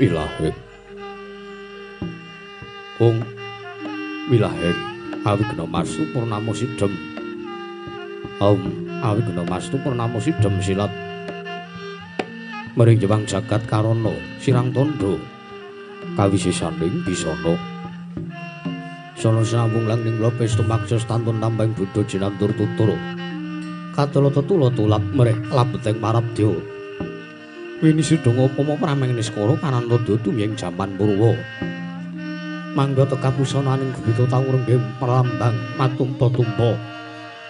Wilaheng. Ong wilaheng awigna mastu purnama sidhem. Om awigna mastu purnama sidhem silat. Mering jewang jagat karana sirang tandha kawisisaning bisana. Sono sinambung lang ning lopes tumaksa stantun tambang buddha jinantur tutur. Katala tetula tulap mereh labeteng marabdya. Wini sidonga upama prameng niskara kananta tumyeng jaman Purwa. Mangga tekapusananing gubita tawurenggeng pralambang matumpa-tumpa.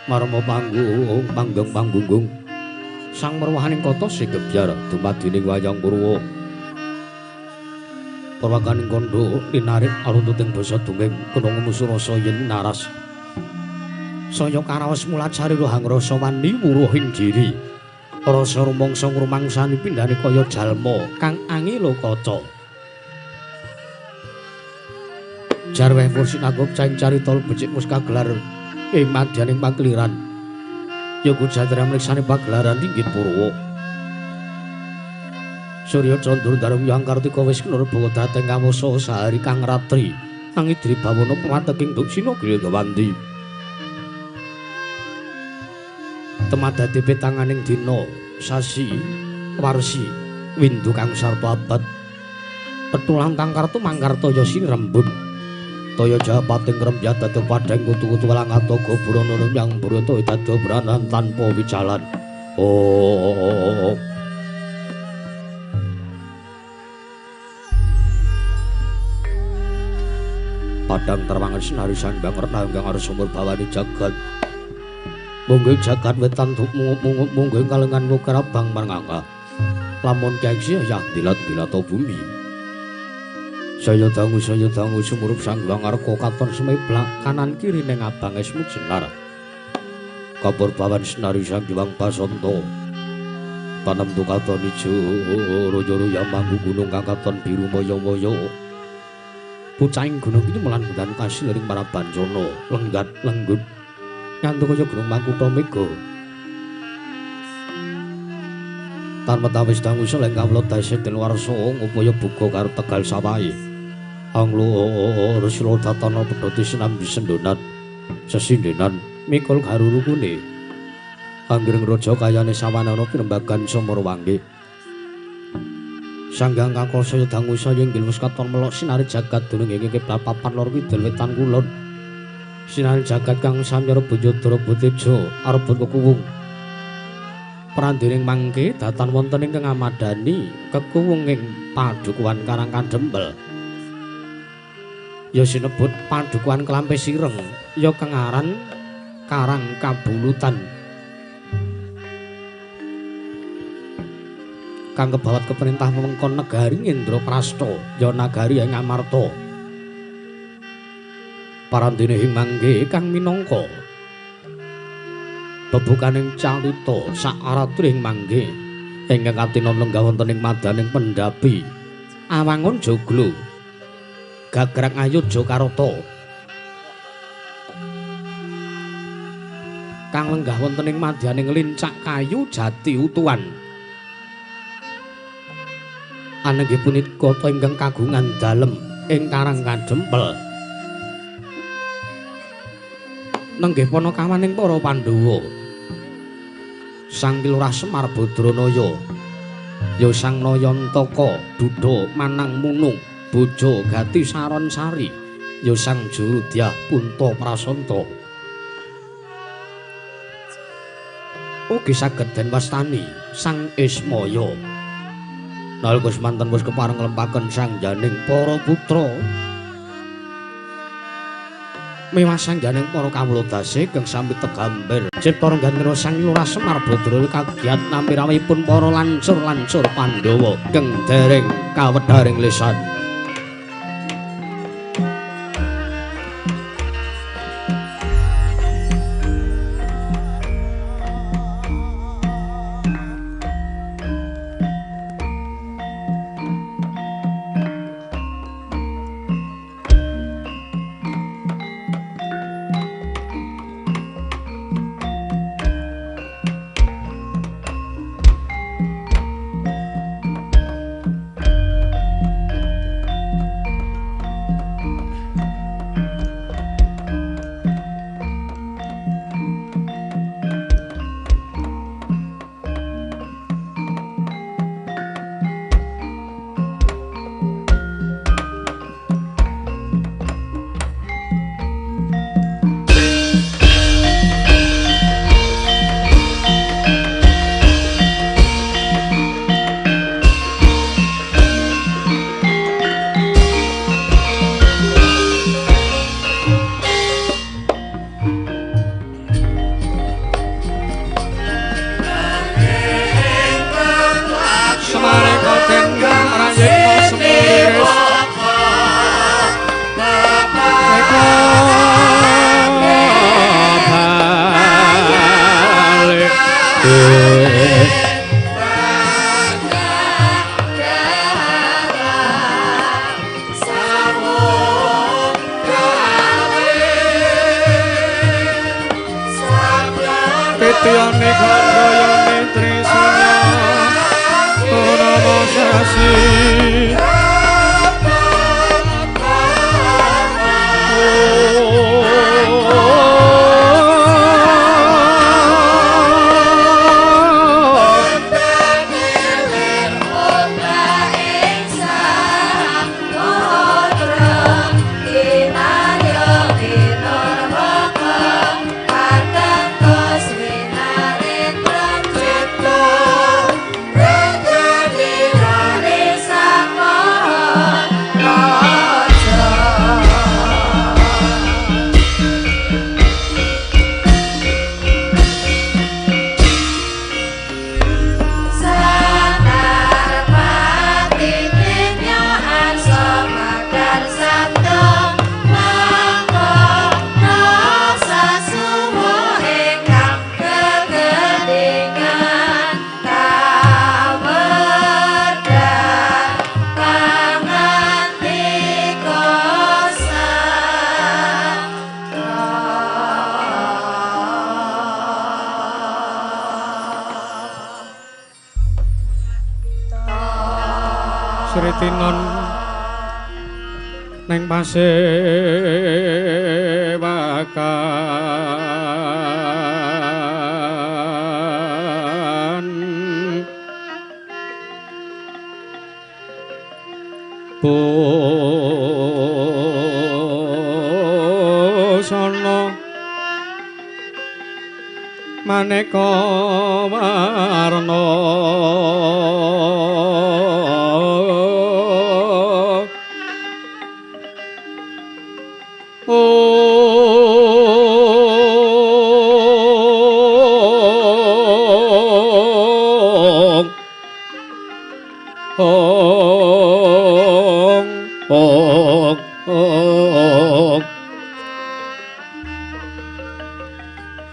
Marma panggung panggeng panggunggung. Sang merwahaning kota sigebyar dumadining wayang Purwa. Perwakaning kandha linarik aruntuting basa dongeng kena ngumusu rasa yen naras. Saya karaos mulacari rohang rasa wani wuruhing diri. Rasa rumangsa ngrumangsani pindhane kaya jalma kang angelo kaca. Jarweh Mursinagop caing carita becik mus kagelar ing madyaning pakeliran. Yoga jatra mriksani pagelaran inggih Purwa. Surya Candra Darma Hyang Kartika wis knurba dhateng kawasa sahari kang ratri. Angidri bawana pawateking Duksina Gilgawanti. Temadati petanganing dina sasi warsi windu kang sarta abad. Petulang kang kartu mangkarta ya sinrembun. Toya japating rembya dadi padhang kutu-kutu walang atoga burana yang burata dadi branan tanpa wicalan. Oh. Padang terwangan sinari sandang renang kang arep sumur bawani jagat. Munggo jagat wetan mungut-mungut munggo kalengan mukarabang marngangka. Lamun kengsi ya dilat-dilat bumi. Saya dangu sumurup sanggang arka katon semeblak kanan kiri ning abang esmu jenar. Kabur bawan senari sang Hyang Basanta. Tanem katon ijo royo-royo manggu gunung kang katon biru moyo-moyo. Pucahing gunung iki melan budan kasil ring para bancana lenggat lenggut. Ngantuk kaya gunung Mangkutha Mega. Tan metawis dangu seleng kawula dase den warsa ngupaya buka karo Tegal sawahe. Anglo Rusila datana pedhoti sinambi sendonan sesindenan mikul garurukune. Anggring raja kayane sawanana pirembagan Sumurwangi. Sanggang kakasa dangu saya inggil wis katon melok sinari jagat dunung ing kiblat papan lor kidul wetan kulon. Sinari jagat kang samyara Bojodara Boteja arebut kekuwung. Prandining mangke datan wonten ingkang ngamadani kekuwung ing padukuhan Karang Kadempel. Ya sinebut padukuhan Klampe Sireng, ya kang aran Karang Kabulutan. Kang kebawat keperintah wewengkon negari Indraprasta, ya nagari ing Amarta. Parandene ing mangke kang minangka bebukaning carita sakaratri ing mangke ingkang katinon lenggah wonten ing madaning pendhapi Awangun Joglo Gagrag Ayodyakarta kang lenggah wonten ing madyaning lincak kayu jati utuhan. Anenggih punika ingkang kagungan dalem ing Karang Kadempel. Nenggih panakawaning para Pandhawa. Sang Kilurah Semar Badranaya, ya Sang Nayantaka Duda Manang Munung Bojo Gati Saron Sari, ya Sang Jurudyah Punta Prasanta. Ugi saged den wastani Sang Ismaya. Nalika semanten wis kepareng nglempaken sangjaning para putra miwah sangjaning para kawula dase kang sami tegambar cipta rengganira Sang Lurah Semar Badra kagiat nampi rawuhipun para lancur-lancur Pandhawa kang dereng kawedharing lisan. Titiyane gandayane trisana purnama sasi. Sritinon neng pasewakan busana maneka warna.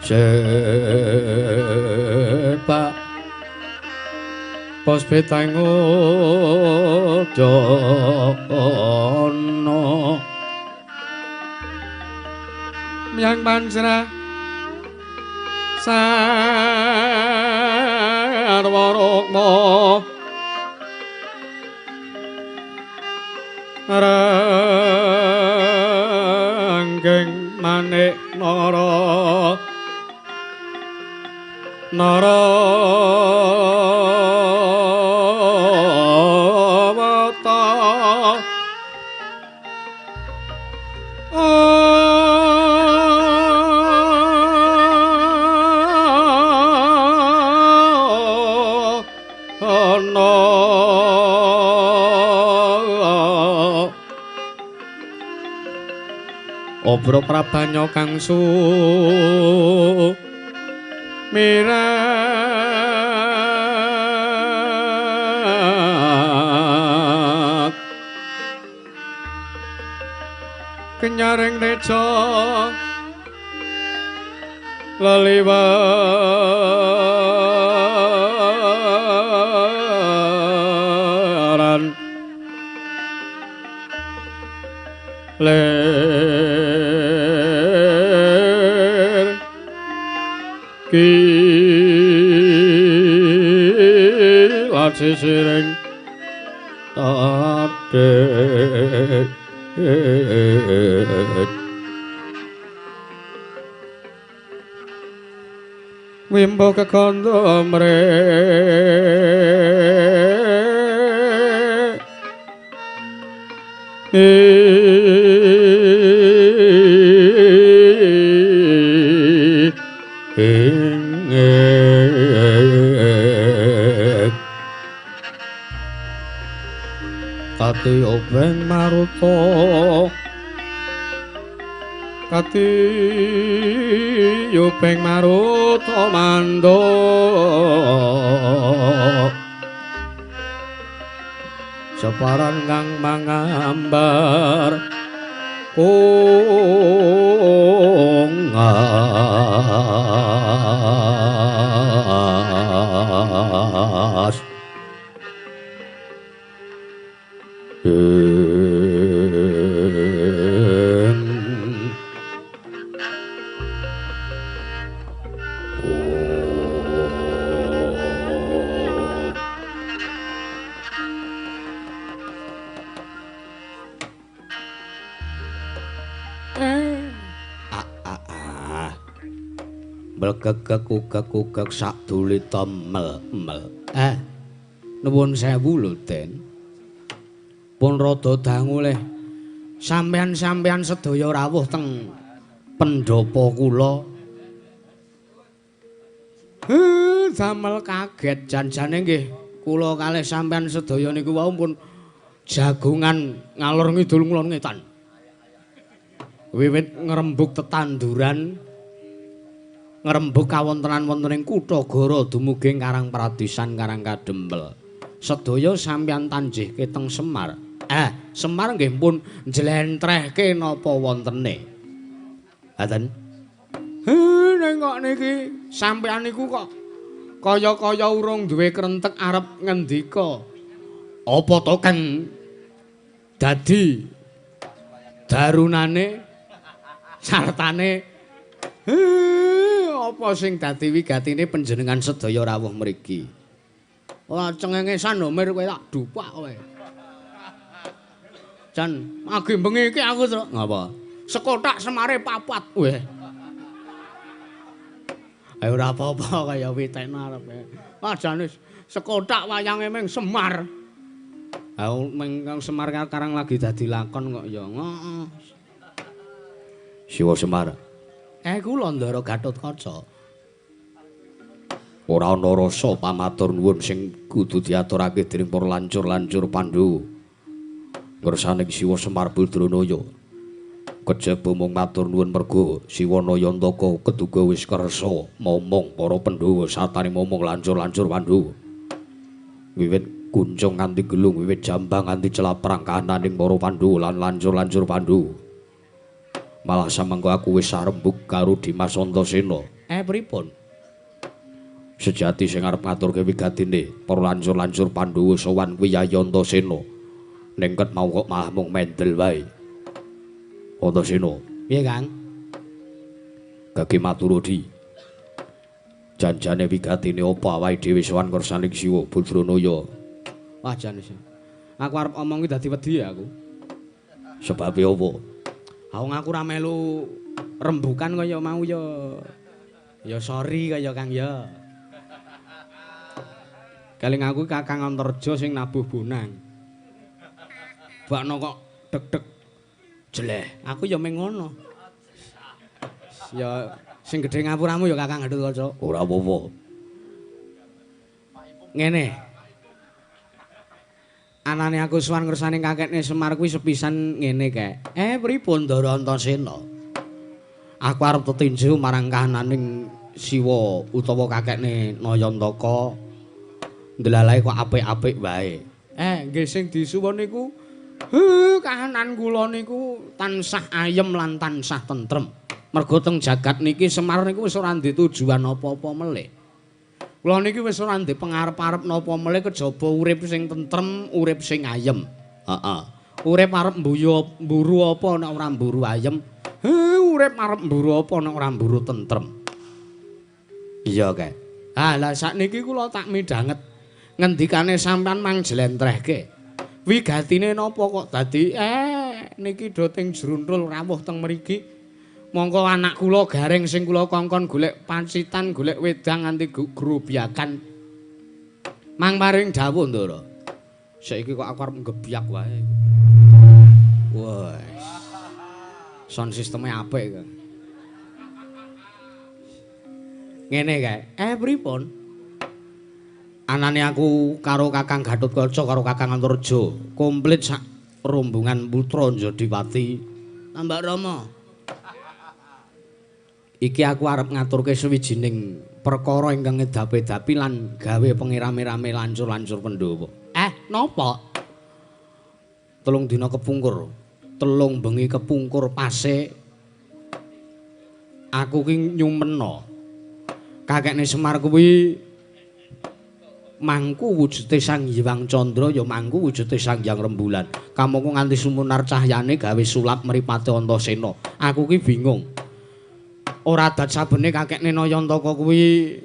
Sepak pos petango jono Myang Panjra sarwa rukma ranggeng manik nara nara wata. Obro prabanya kang sumirat kenyaring reca leliwaran lir kilat sisiring tadek. Wimbo kekondo mre Kati obeng maruta, kati obeng maruta mando. Separan kang mangambar Ungas. Melkekek-kekek sakdulita mel-mel. Nuwun sewu lho, Den. Pun rada dangu leh. Sampeyan-sampeyan sedaya rawuh teng pendhapa kula. Damel kaget jan-jane nggih kula kalih sampeyan sedaya niku wau pun jagongan ngalor ngidul ngulon ngetan. Wiwit ngrembug tetanduran, ngrembug kawontenan wonten ing kutha Goro dumugi Karang Pradisan Karang Kadempel. Sedaya sampeyan tanjihke teng Semar. Semar nggih pun njlentrehke napa wontene. Ngaten. Ning kok niki sampeyan niku kok kaya-kaya urung duwe krentek arep ngendika. Apa to kang dadi darunane sartane apa sing dadi wigatine panjenengan sedaya rawuh mriki? Ora cengengesan lho Mir, kowe tak dupak kowe. Jan age bengi iki aku truk. Ngapa? Sekotak semare papat kowe. Ayo ora apa-apa kaya witekno arepe. Wah jane sekotak wayange ming Semar. Ha ming Semar karang lagi dadi lakon kok ya. Heeh. Siwa Semar. Kula Ndara Gatotkaca. Ora ana rasa pamatur nuwun sing kudu diaturake dening para lancur-lancur Pandhawa. Ngersane Siwa Semar Badranaya. Kejaba mung matur nuwun merga Siwa Nayantaka keduga wis kersa momong para Pandhawa satane momong lancur-lancur Pandhawa. Wiwit kuncung nganti gelung, wiwit jambang nganti celaprang kahananing para Pandhawa lan lancur-lancur Pandhawa. Malah samengko aku wis sarembug karo Dimas Antasena. Pripun? Sejati sing arep ngaturke wigatine para lancur-lancur Pandhawa sowan kuwi Yayi Antasena. Ning ket mau kok malah mung mendel wae. Antasena. Piye, Kang? Gage maturudi. Janjane wigatine apa awake dhewe sowan kersaning Siwa Badranaya? Wah, jan wis. Aku arep omong iki dadi wedi aku. Sebabe apa? Wong aku ora melu rembukan kaya mau ya. Ya sorry kaya Kang ya. Keling aku Kakang Antarja sing nabuh bonang. Bakno kok deg-deg jeleh. Aku ya meng ngono. Ya sing gedhe ngapuramu ya Kakang Gatotkaca. Ora apa-apa. Ngene. Anane aku sowan ngersane kakekne Semar kuwi sepisan ngene kek. Pripun Ndara Antasena? Aku arep tetinju marang kahananing Siwa utawa kakekne Nayantaka. Ndelalae kok apik-apik wae. Nggih sing disuwun niku kahanan kula niku tansah ayem lan tansah tentrem. Mergo teng jagat niki Semar niku wis ora ndek tujuan apa-apa melih. Kula niki wis ora ndek pengarep-arep napa melih kejaba urip sing tentrem, urip sing ayem. Heeh. Urip arep mburu apa nek ora mburu ayem? Urip arep mburu apa nek ora mburu tentrem. Iya kae. Ha lah sakniki kula tak midhanget ngendikane sampean mang jlentrehke. Wigatine napa kok dadi niki do teng jruntul rawuh teng mriki. Mongko anak kula garing sing kula kongkon golek pancitan, golek wedang nganti grobyakan. Mang paring dawuh, Ndara. Saiki kok aku arep nggebyak wae. Wes. Sound sisteme apik kok. Ngene kae. Pripun? Anane aku karo Kakang Gatotkaca karo Kakang Antarja, komplit sak rombongan putra Njodipati. Tambak Rama. Iki aku arep ngaturke sawijining perkara ingkang ngedapi-dapi lan gawe pengirame-rame lancur-lancur Pandhawa. Napa? 3 dina kepungkur. Telung bengi kepungkur pase aku ki nyumena. Kakekne Semar kuwi mangku wujude Sang Hyang Candra ya mangku wujude Sang Hyang Rembulan. Kamangka nganti sumunar cahyane gawe sulap mripate Antasena. Aku ki bingung. Ora adat sabene kakekne Nayantaka kuwi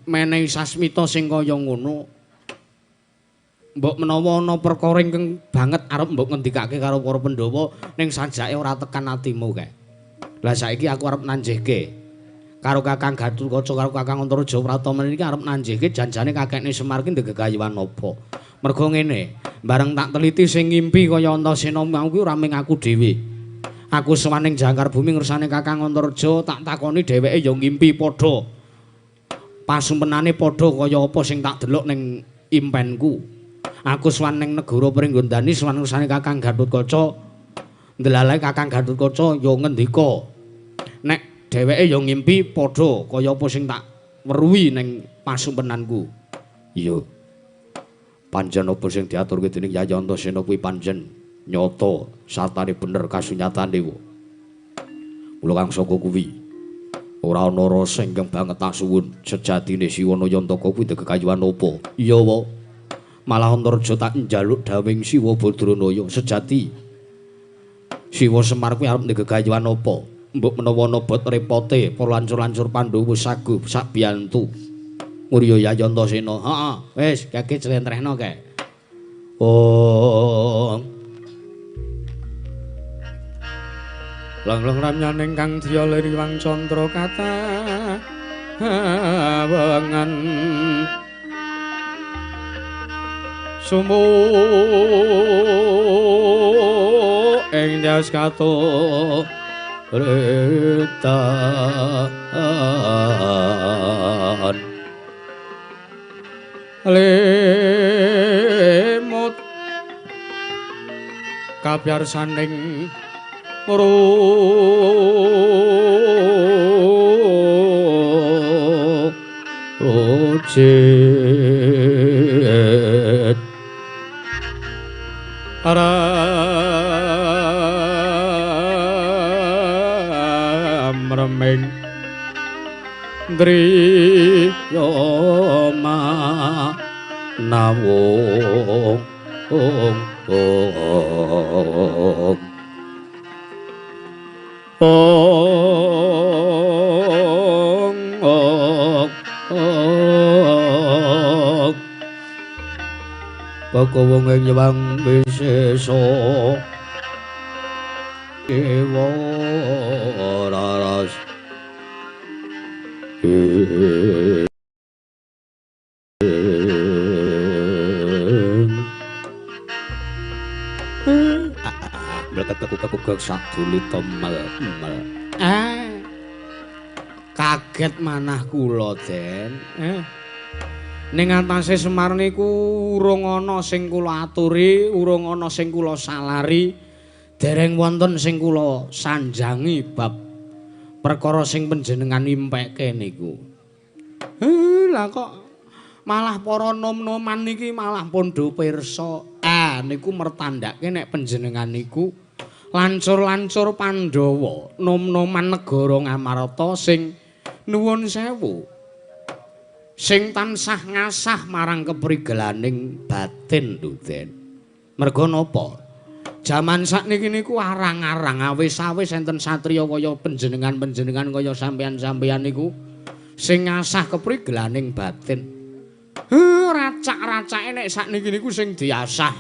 menehi sasmita sing kaya ngono. Mbok menawa ana perkara ingkang banget arep mbok ngendikake karo para Pandhawa ning sajake ora tekan atimu kae. Lah saiki aku arep nanjihke karo Kakang Gatotkaca karo Kakang Antareja Pratama niki arep nanjihke janjane kakekne Semar ki ndegegayuhan apa. Mergo ngene, bareng tak teliti sing ngimpi kaya Antasena mau kuwi ora mung aku dhewe. Aku sowan ning Jangkar Bumi ngersane Kakang Antareja tak takoni dheweke ya ngimpi padha. Pasumpenane padha kaya apa sing tak delok ning impenku. Aku sowan ning negara Pringgondani sowan ngersane Kakang Gatotkaca. Ndelalae Kakang Gatotkaca ya ngendika nek dheweke ya ngimpi padha kaya apa sing tak weruhi ning pasumpenanku. Iya. Pancen apa sing diaturke dening Yayi Antasena kuwi pancen nyata sartane bener kasunyatane. Mula kang saka kuwi ora ana rasa ingkang banget asuwun sejatine Siwa Nayantaka kuwi ndegekayuhan apa. Iya wa. Malah Antareja tak njaluk dawing Siwa Badranaya sejati. Siwa Semar kuwi arep ndegegayuhan apa? Mbok menawa ana bot repote para lancur-lancur Pandhawa saguh sak biyantu. Ngurya Yayi Antasena. Heeh, wis kake jlentrehno kae. Oh. Lang-lang ramyaning kang driya liriwang candra kata wengen sumu ing dyas kato retan lemut kabyarsaning rujit aram reming driyama nawung ong ong ong ong Bagawa ing Hyang Wisesa Dewa Raras mlekek-kekek sadulita mel-mel. Kaget manah kula, Den. Ning atase Semar niku urung ana sing kula aturi, urung ana sing kula salari, dereng wonten sing kula sanjangi bab perkara sing panjenengan impekke niku. Lah kok malah para nom-noman niki malah pun do pirsa. Niku mertandake nek panjenengan niku lancur-lancur Pandhawa, nom-noman negara Ngamarta sing nuwun sewu, sing tansah ngasah marang keprigelaning batin lho, Den. Merga napa? Jaman sakniki niku arang-arang awis-awis enten satriya kaya panjenengan-panjenengan kaya sampeyan-sampeyan niku sing ngasah keprigelaning batin. Racak-racake nek sakniki niku sing diasah,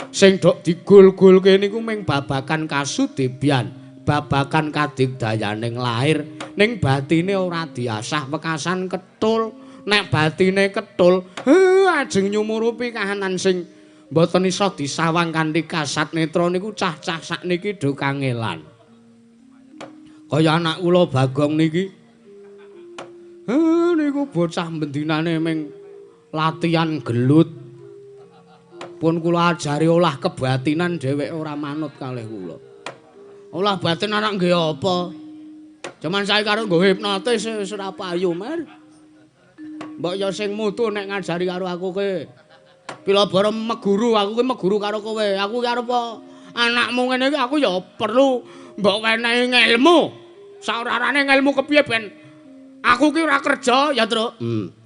sing dok digul-gulke niku ming babakan kasudebyan, babakan kadigdayaning lahir, ning batine ora diasah wekasan ketul. Nek batine ketul, ajeng nyumurupi kahanan sing mboten iso disawang kanthi kasat netra niku cah-cah sakniki do kangelan. Kaya anak kula Bagong niki. Niku bocah bendinane ming latihan gelut. Pun kula ajari olah kebatinan dheweke ora manut kalih kula. Olah batin anak nggih apa? Jaman saiki karo nggo hipnotis wis ora payu, Mer. Mbok ya sing mutu nek ngajari karo aku ki. Pila bara meguru, aku ki meguru karo kowe. Aku ki arep anakmu ngene iki aku ya perlu mbok wenehi ngelmu. Saorarane ngelmu kepiye ben aku ki ora kerja ya, Truk.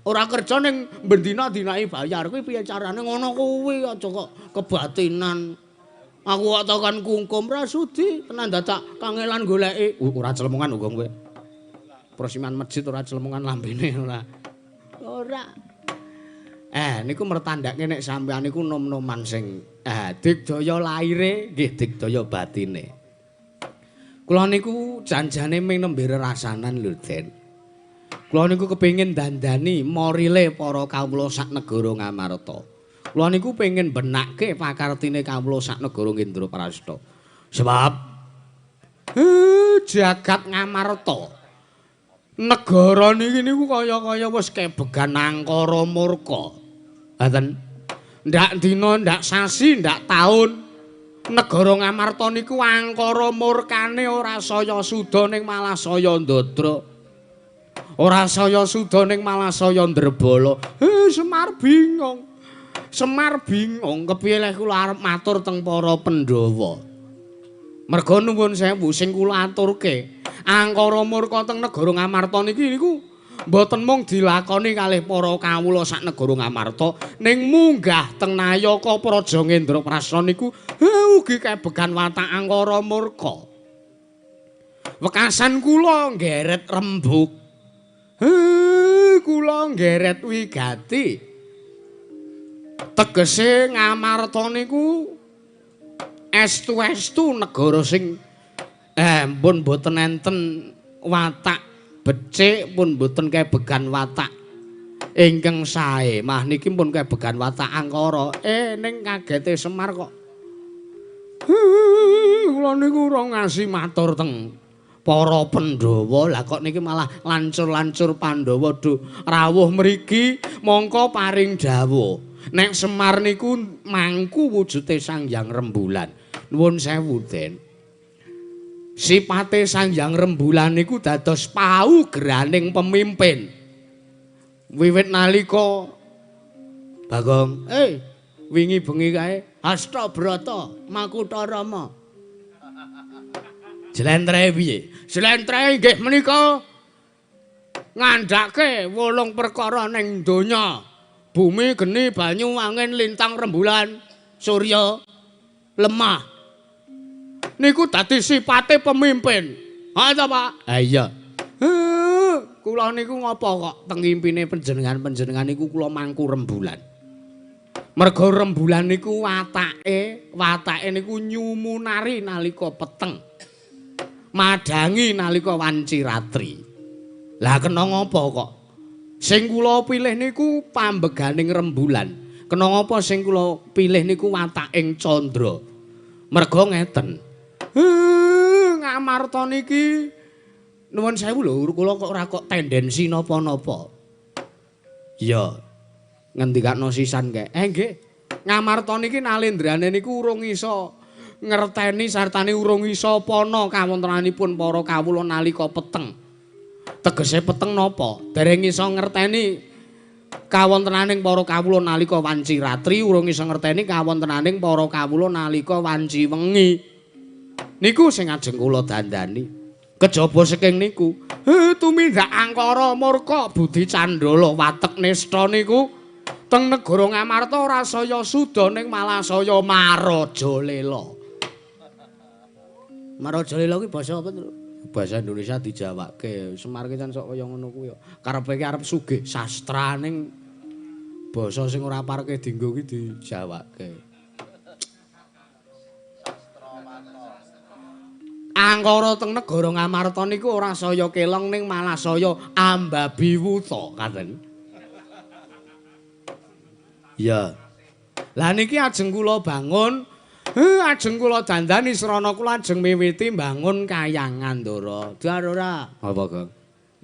Ora kerja ning bendina dinai bayar kuwi piye carane ngono kuwi aja kok kebatinan. Aku kok tekan kungkum ra sudi tenan dadak kangelan goleki. Ora celemongan uga kowe. Prosiman masjid ora celemongan lambene ora. Ora. Niku mertandake nek sampean niku nom-noman sing digdaya laire nggih digdaya batine. Kula niku janjane ming nembe rerasanan lho, Den. Kula niku kepengin dandani morile para kawula sak negara Ngamarta. Kula niku pengin benakke pakartine kawula sak negara Indraprasta. Sebab jagat Ngamarta negara niki niku kaya-kaya wis kebegan angkara murka. Ngaten. Ndak dina, ndak sasi, ndak taun. Negara Ngamarta niku angkara murkane ora saya suda ning malah saya ndadra. Ora saya suda ning malah saya ndrebala. Semar bingung. Semar bingung kepiye leh kula arep matur teng para Pandhawa. Merga nuwun sewu sing kula aturke, angkara murka teng negara Ngamarta niki niku mboten mung dilakoni kalih para kawula sak negara Ngamarta, ning munggah teng Nayaka Praja Ngendraprasta niku ugi kebegan watak angkara murka. Wekasan kula nggeret rembug. Kula nggeret wigati. Tegese Ngamarta niku estu-estu negara sing pun mboten enten watak becik, pun mboten kebegan watak ingkang sae. Mah niki pun kebegan watak angkara. Ning kagete Semar kok. Kula niku ora ngasi matur teng para Pandhawa. Lah kok niki malah lancur-lancur Pandhawa do rawuh mriki mongko paring dawuh. Nek Semar niku mangku wujude Sang Hyang Rembulan. Nuwun sewu, Den. Sipate Sang Hyang Rembulan niku dados paugraning pemimpin. Wiwit nalika Bagong, wingi bengi kae Hasta Brata Makutha Rama. Jlentrehe piye? Jlentrehe inggih menika ngandhake 8 perkara ning donya. Bumi, geni, banyu, angin, lintang, rembulan, surya, lemah. Niku dadi sipate pemimpin. Ha ta, Pak? Ha iya. Kula niku ngapa kok teng impine panjenengan-panjenengan niku kula mangku rembulan. Merga rembulan niku watake niku nyumunari nalika peteng. Madangi nalika wanci ratri. Lah kena ngapa kok sing kula pilih niku pambeganing rembulan. Kena ngapa sing kula pilih niku wataking candra. Merga ngeten. Ngamarta niki nuwun sewu lho, kula kok ora kok tendensi napa-napa. Iya. Ngendikakno sisan kae. Nggih. Ngamarta niki nalendrane niku urung iso ngerteni sartane urung iso pana kawontenanipun para kawula nalika peteng. Tegese peteng napa? Dereng iso ngerteni kawontenaning para kawula nalika wanci ratri, urung iso ngerteni kawontenaning para kawula nalika wanci wengi. Niku sing ajeng kula dandani. Kejaba saking niku, tumindak angkara murka budi candala watek nista niku teng negara Ngamarta ora saya suda ning malah saya marajalela. Marajalela kuwi basa apa, Truk? Bahasa Indonesia dijawake. Semar ki jan sok kaya ngono kuwi ya. Karepe ki arep sugih sastra ning basa sing ora parke dienggo ki dijawake. Angkara teng negara Ngamarta niku ora saya kelong ning malah saya ambabiwuta, katen. Iya. Lah niki ajeng kula bangun, ajeng kula dandani srana kula ajeng miwiti mbangun kayangan, Ndara. Dar ora? Apa, Gong?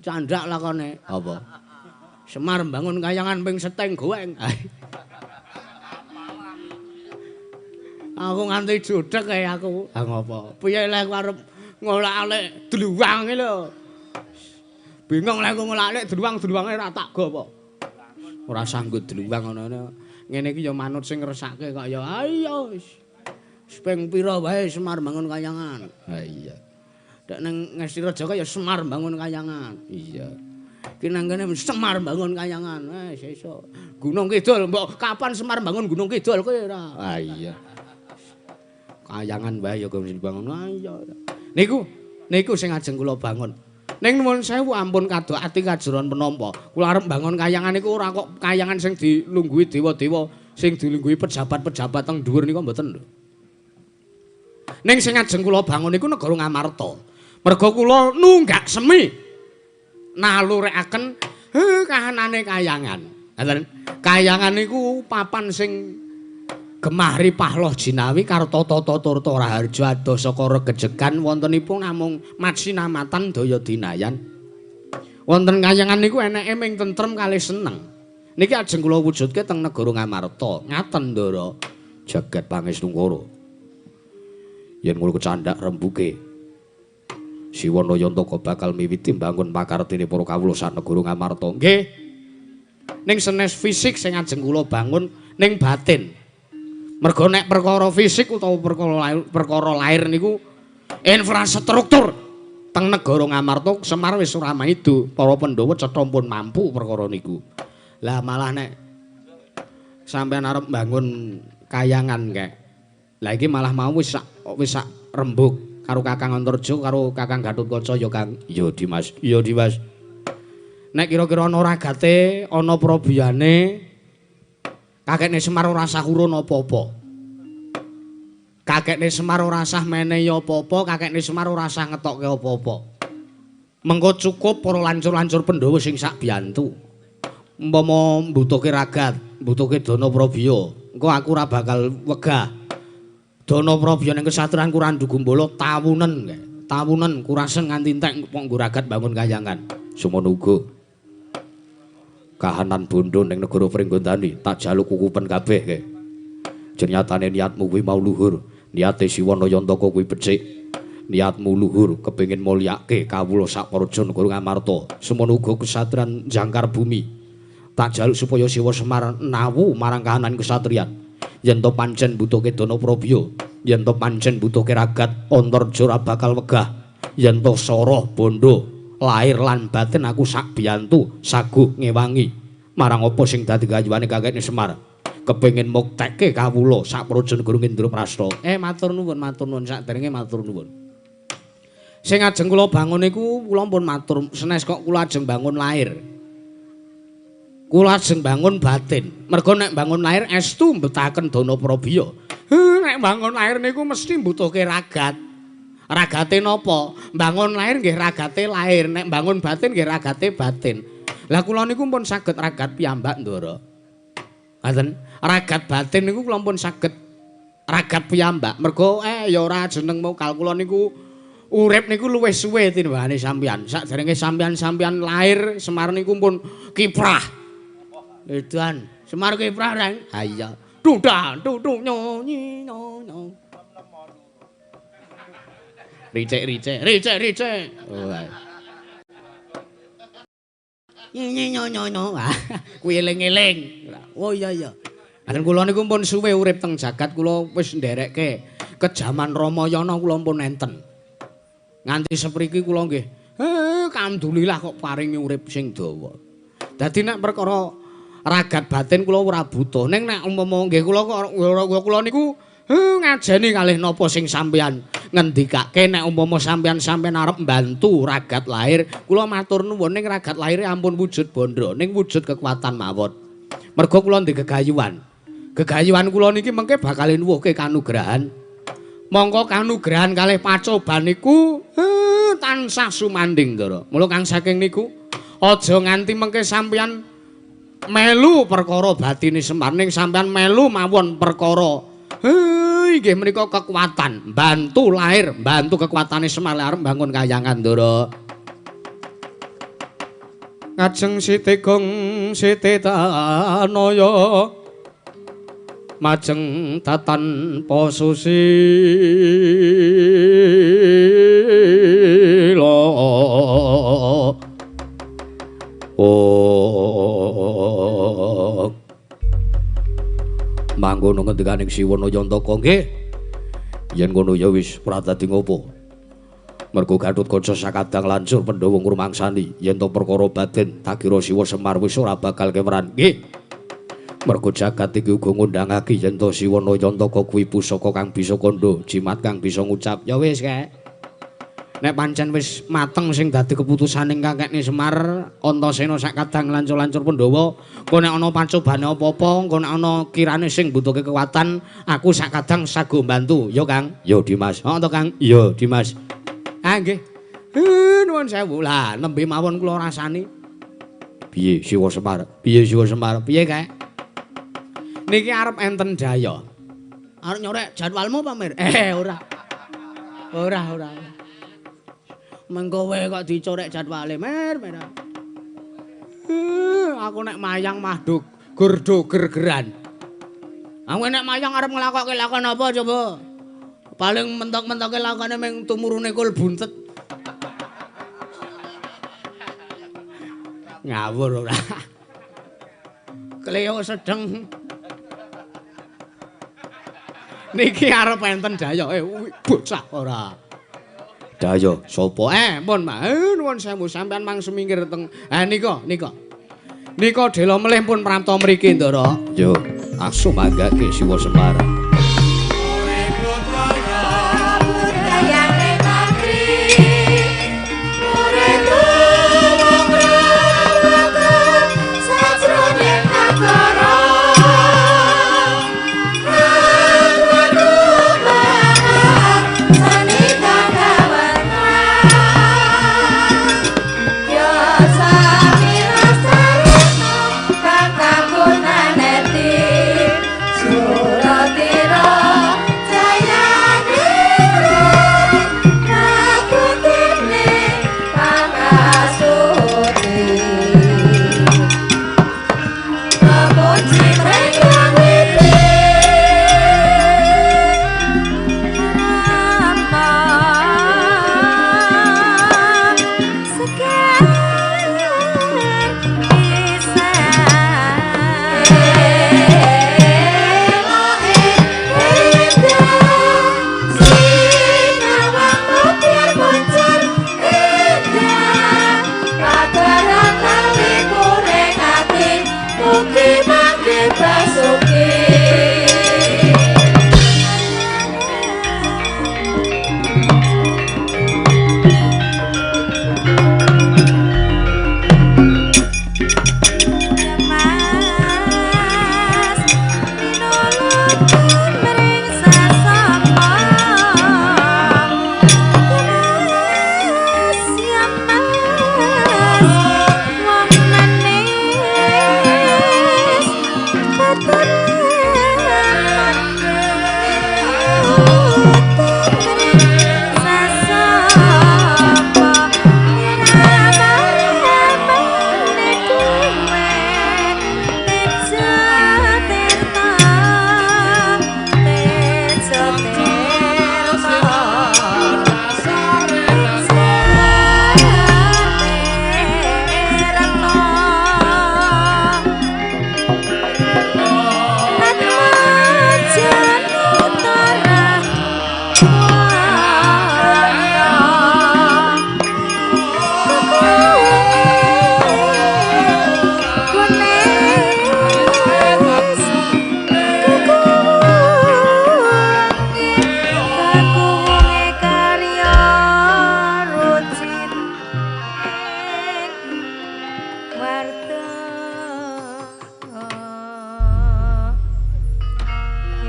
Candhak lakone. Apa? Semar mbangun kayangan ping seteng goeng. Aku nganti jodhek kae aku. Ha ngopo? Piye lek aku arep ngolak-alik dluwang iki lho. Bingung lek aku ngolak-alik dluwang, dluwange ora tak go apa. Ora sanggup dluwang ngono. Ngene iki ya manut sing ngresake kok ya. Ayo wis. Ping pira wae Semar bangun kayangan. Ha iya. Dek nang Ngestiraja ya Semar bangun kayangan. Iya. Ki nang kene Semar bangun kayangan. Wis iso. Gunung Kidul mbok kapan Semar bangun Gunung Kidul kowe ora. Ha iya. Kayangan wae ya kok dibangun. Ha iya. Niku niku sing ajeng kula bangun. Ning nuwun sewu ampun kadok ati kajeron penampa. Kula arep bangun kayangan niku ora kok kayangan sing dilungguhi dewa-dewa, sing dilungguhi pejabat-pejabat teng dhuwur niku mboten lho. Ning sing ajeng kula bangun niku negara Ngamarta. Merga kula nunggak semi nalurekaken kahanane kayangan. Ngoten. Kayangan niku papan sing gemah ripah loh jinawi karta tata turta raharja adoh saka regejegan wontenipun namung majinamatan daya dinayan. Wonten kayangan niku eneke ming tentrem kalih seneng. Niki ajeng kula wujudke teng negara Ngamarta. Ngaten Ndara. Jagat Pangestungkara. Yen ngono kecandhak rembuke. Siwana Yantaka bakal miwiti mbangun pakartine para kawula sak negara Ngamarta. Nggih. Ning senes fisik sing ajeng kula bangun ning batin. Mergo nek perkara fisik utawa perkara lahir niku infrastruktur teng negara Ngamarta Semar wis ora maido, para Pandhawa cetha pun mampu perkara niku. Lah malah nek sampean arep mbangun kayangan kek. Lah iki malah mau wis sak rembug karo Kakang Antarja karo Kakang Gatotkaca ya Kang. Ya Dimas, ya Dimas. Nek kira-kira ana ragate, ana probiyane kakekne Semar ora sah urun apa-apa. Kakekne Semar ora sah menehi apa-apa, kakekne Semar ora sah ngetokke apa-apa. Mengko cukup para lancur-lancur Pandhawa sing sak biyantu. Umpama mbutuhke ragat, mbutuhke dana prabiya, engko aku ora bakal wegah. Dana prabiya ning kesatriyan Kurandu Gumbala tawunen, tawunen kurasen nganti entek kok nggo ragat bangun kayangan. Semono uga. Kahanan bondo ning negara Pringgondani tak jaluk kukupen kabeh ke. Jenyatane niatmu kuwi mau luhur, niate Siwana Yantaka kuwi becik. Niatmu luhur kepengin mulyake kawula sak praja negara Ngamarta. Semono uga kesatriyan Jangkar Bumi. Tak jaluk supaya Siwa Semar nawu marang kahanan kesatriyan. Yen to pancen butuhke dana prabiya, yen to pancen butuhke ragat, Antarja ora bakal wegah. Yen to soroh bondo lahir lan batin aku sak biyantu saguh ngewangi marang apa sing dadi gayuhane kakekne Semar kepengin muktekke kawula sak praja negara Indraprasta. Matur nuwun, matur nuwun sakderenge matur nuwun. Sing ajeng kula bangun niku kula pun matur senes kok kula ajeng bangun lahir. Kula ajeng bangun batin. Mergo nek bangun lahir estu mbetaken dana prabiya. Nek bangun lahir niku mesti mbutuhke ragat. Ragate napa? Bangun lahir nggih ragate lahir, nek bangun batin nggih ragate batin. Lah kula niku pun saged ragat piyambak, Ndara. Ngaten, ragat batin niku kula pun saged ragat piyambak. Mergo ya ora jeneng mokal kula niku urip niku luwih suwe tinimbangane sampeyan. Sakderenge sampeyan-sampeyan lahir Semar niku pun kiprah. Edan, Semar kiprah reng. Ha iya. Dudan dudu nyanyi nyo. Ricek ricek ricek ricek. Oh. Nyi nyo nyo nyo. Kuwi eling-eling. Oh iya iya. Lan kula niku pun suwe urip teng jagat kula wis nderekke kejaman Ramayana kula pun enten. Nganti sepriki kula nggih alhamdulillah kok paringi urip sing dawa. Dadi nek perkara ragat batin kula ora butuh. Ning nek umpama nggih kula kok kula niku ngajeni kalih napa sing sampeyan ngendikake nek umpama sampeyan-sampeyan arep mbantu ragat lahir kula matur nuwun ning ragat lahir ampun wujud bondo ning wujud kekuatan mawon. Mergo kula ndek gegayuhan. Gegayuhan kula niki mengke bakal nuwuhke kanugrahan. Mongko kanugrahan kalih pacoban niku tansah sumanding, Ndara. Mula kang saking niku aja nganti mengke sampeyan melu perkara batine Semar ning sampeyan melu mawon perkara inggih menika kekuatan bantu lahir, bantu kekuatane Semar arep bangun kayangan, Ndara. Ngajeng Siti Gong Siti Tanaya majeng tatan posusila. Oh. Mangkono ngendikaning Siwana Yantaka nggih. Yen ngono ya wis ora dadi ngopo. Mergo Gathotkaca sakadang lancur Pandhawa ngrumangsani yen to perkara batin tak kira Siwa Semar wis ora bakal keweran. Nggih. Mergo jagat iki uga ngundangake yen to Siwa Nayantaka kuwi pusaka kang bisa kandha, jimat kang bisa ngucap. Ya wis kek. Nek pancen wis mateng sing dadi keputusaning kakekne Semar, Antasena sakadang lancur-lancur Pandhawa, engko nek ana pacobane apa-apa, engko nek ana kirane sing mbutuhke kekuatan, aku sakadang sago mbantu. Ya, Kang. Ya, Dimas. Heeh to, Kang. Iya, Dimas. Ah, nggih. Nuwun sewu. Lah, nembe mawon kula rasani. Piye Siwa Semar? Piye Siwa Semar? Piye, Kek? Niki arep enten daya. Arep nyorek jadwalmu apa, Mir? Ora. Ora, ora. Mengko kowe kok dicorek jadwale, Mir, Mir. Aku nek mayang mah gurdo gergeran. Aku nek mayang arep nglakokke lakon apa coba? Paling mentok-mentoke lakone ming tumurune kul buntet. Ngawur ora. Kleo sedeng. Niki arep enten daya. Bocah ora. Daya sapa? Pun Pak. Nuwun sewu sampean mang semingkir teng. Nika, nika. Nika dela melih pun prapta mriki, Ndara. Yo, asu manggake Siwa Semar.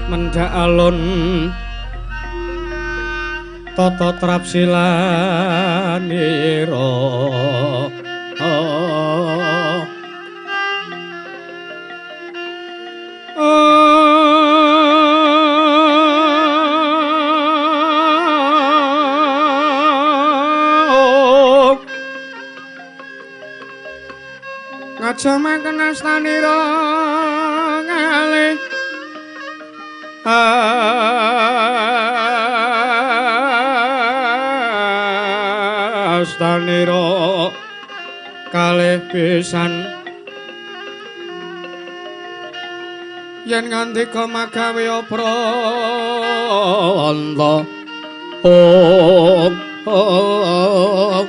Mendhak alun tata trapsilanira ngajamaken astanira ngalih astanira kalih pisan Yen ngandika magawe apranta. Ong ong.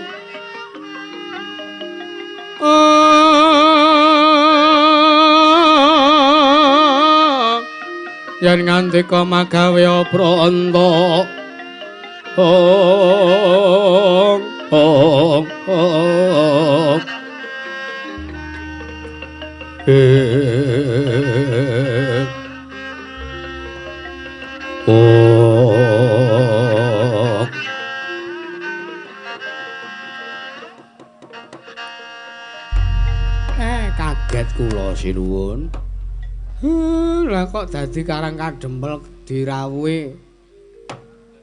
Yen ngandika magawe apranta. Ong ong ong. Oh. Kaget kula sinuwun. Lah kok dadi karang kadempel dirawuhi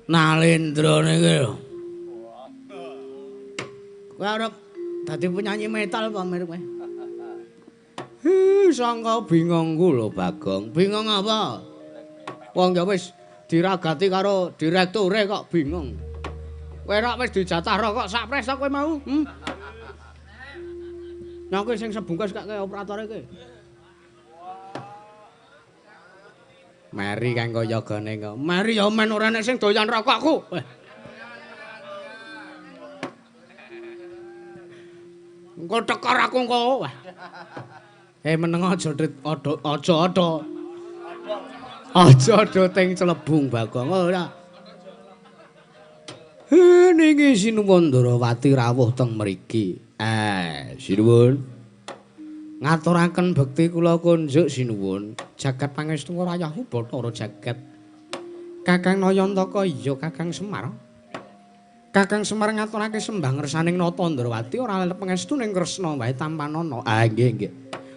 Nalendra niki lho. Kowe arep dadi penyanyi metal apa mirip kowe? Sangka bingung ku lho Bagong. Bingung apa? Wong ya wis diragati karo direkture kok bingung. Kowe rak wis dijatah rokok sak pres kowe mau? Nyok sing sebungkus kak kaya operatore iki. Meri kang kaya gane kok. Meri ya men ora nek sing doyan rokokku. Engko tekor aku engko. Meneng aja aja ada. Aja ada teng celebung Bagong ora. Niki Sinuwun Ndrawati rawuh teng mriki. Sinuwun. Ngaturaken bekti kula kunjuk sinuwun. Jagat pangestu rayahu Bathara jagat. Kakang Nayantaka iya Kakang Semar. Kakang Semar ngaturake sembah ngersaning Nata Ndrawati ora lelep pangestu ning Kresna wae tampanana. Nggih nggih.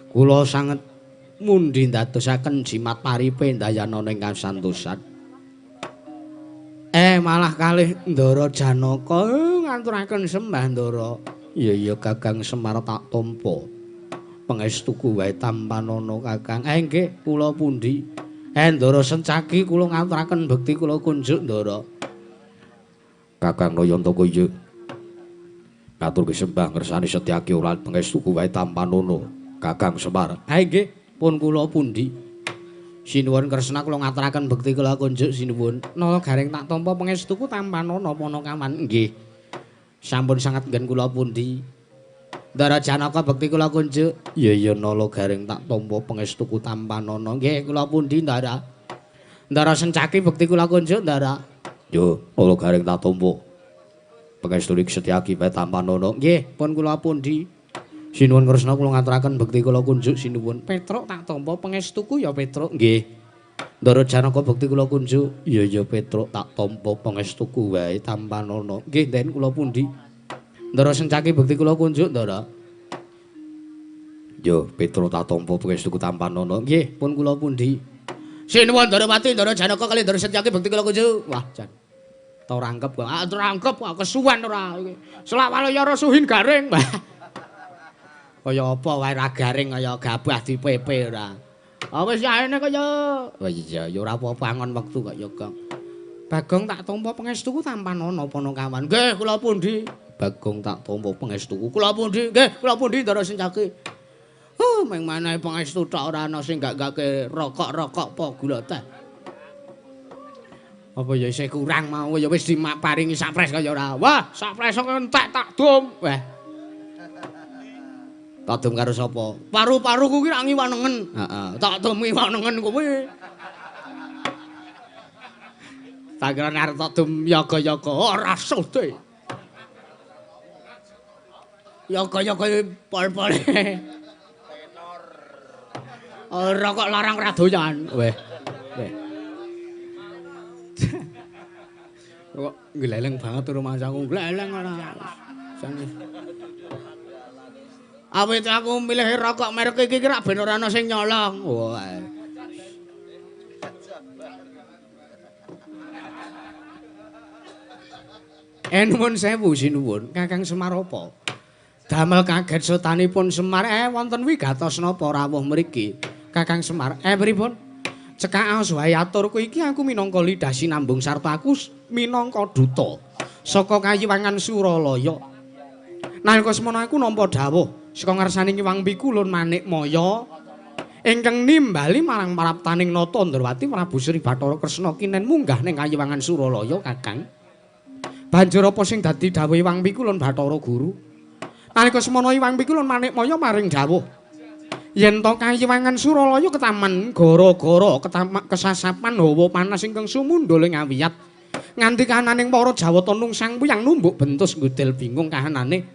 Kula sanget mundi ndadosaken jimat paripe ndayana ing kasantosan. Malah kalih Ndara Janaka ngaturaken sembah Ndara. Iya iya Kakang Semar tak tampa. Pangestuku wae tampanana Kakang. Nggih kula pundi? Ndara Sencaki kula ngaturaken bekti kula kunjuk Ndara. Kakang Nayantaka iya. Ngaturke sembah ngersani Setyaki ora pangestuku wae tampanana. Kakang Semar. Nggih, pun kula pundi? Sinuwun Kresna kula ngaturaken bekti kula kunjuk sinuwun. Nala garing tak tampa pangestuku tampanana panakawan. Nggih. Sampun sanget nggen kula pundi? Ndara Janaka bekti kula kunjuk. Iya iya nala garing tak tampa pangestuku tampanana. Nggih, kula pundi Ndara? Ndara Sencaki bekti kula kunjuk Ndara. Yo, nala garing tak tampa pangestuku Setyaki wae tampanana. Nggih, pun kula pundi? Sinuwun Kresna kula ngaturaken bekti kula kunjuk sinuwun. Petruk tak tampa pangestuku ya Petruk. Nggih. Ndara Janaka bekti kula kunjuk. Iya iya Petruk tak tampa pangestuku wae tampanana. Nggih, den kula pundi? Ndara Sencaki bekti kula kunjuk Ndara. Yo Petruk tak tampa pangestuku tampanana. Nggih, pun kula pundi? Sinuwun Ndarawati Ndara Janaka kali Ndara Sencaki bekti kula kunjuk. Wah, jan. Terangkep kok. Ah, terangkep kok kesuwen ora iki. Selawale ya suhin garing. Kaya apa wae ra garing kaya gabah dipepe ora. Ah wis yaene kaya. Wah iya ya ora apa-apa angon wektu kok ya, Gong. Bagong tak tampa pangestuku tampanana panakawan. Nggih, kula pundi? Bagong tak tampa pangestuku. Kula pundi? Nggih, kula pundi Ndara Sencaki. Oh, meng manahe pangestu tok ora ana sing gak-gake rokok-rokok apa gula teh. Apa ya isih kurang mau ya wis diparingi sapres kaya ora. Wah, sapres kok entek tak dum. Wah. Tak dum karo sapa? Paru-paruku ki rak ngiwanengen. Heeh, tak dum ngiwanengen kuwi. Tak kira arep tak dum yaga-yaga ora sode. Yaga-yaga pol-pole. Tenor. Ora kok larang ra doyan. Weh. Weh. Kok gleleng banget rumahku, gleleng ora. Jane. Awit aku milih rokok merek iki rak ben ora ana sing nyolong. Wah. Nuwun sewu sinuwun, Kakang Semar apa? Damel kaget sotanipun Semar, wonten wigatos napa rawuh mriki? Kakang Semar, pripun? Cekak aos wae aturku iki aku minangka lidah sinambung sarta aku minangka duta saka kayiwangan Suralaya. Nalika semono aku nampa dawuh saka ngarsane Nyiwang Pikulun Manikmaya Ingkang nimbali marang praptaning Nata Ndrawati Prabu Sri Bathara Kresna kinen munggah ning Kayiwangan Suralaya Kakang. Banjur apa sing dadi dawuh Iwang Pikulun Bathara Guru? Nalika semono Iwang Pikulun Manikmaya maring dawuh yen to Kayiwangan Suralaya ketaman gara-gara kesasapan hawa panas ingkang sumundhul ing awiyat nganti kananing para Jawata nungsang puyang numbuk bentus ngudel bingung kahanane.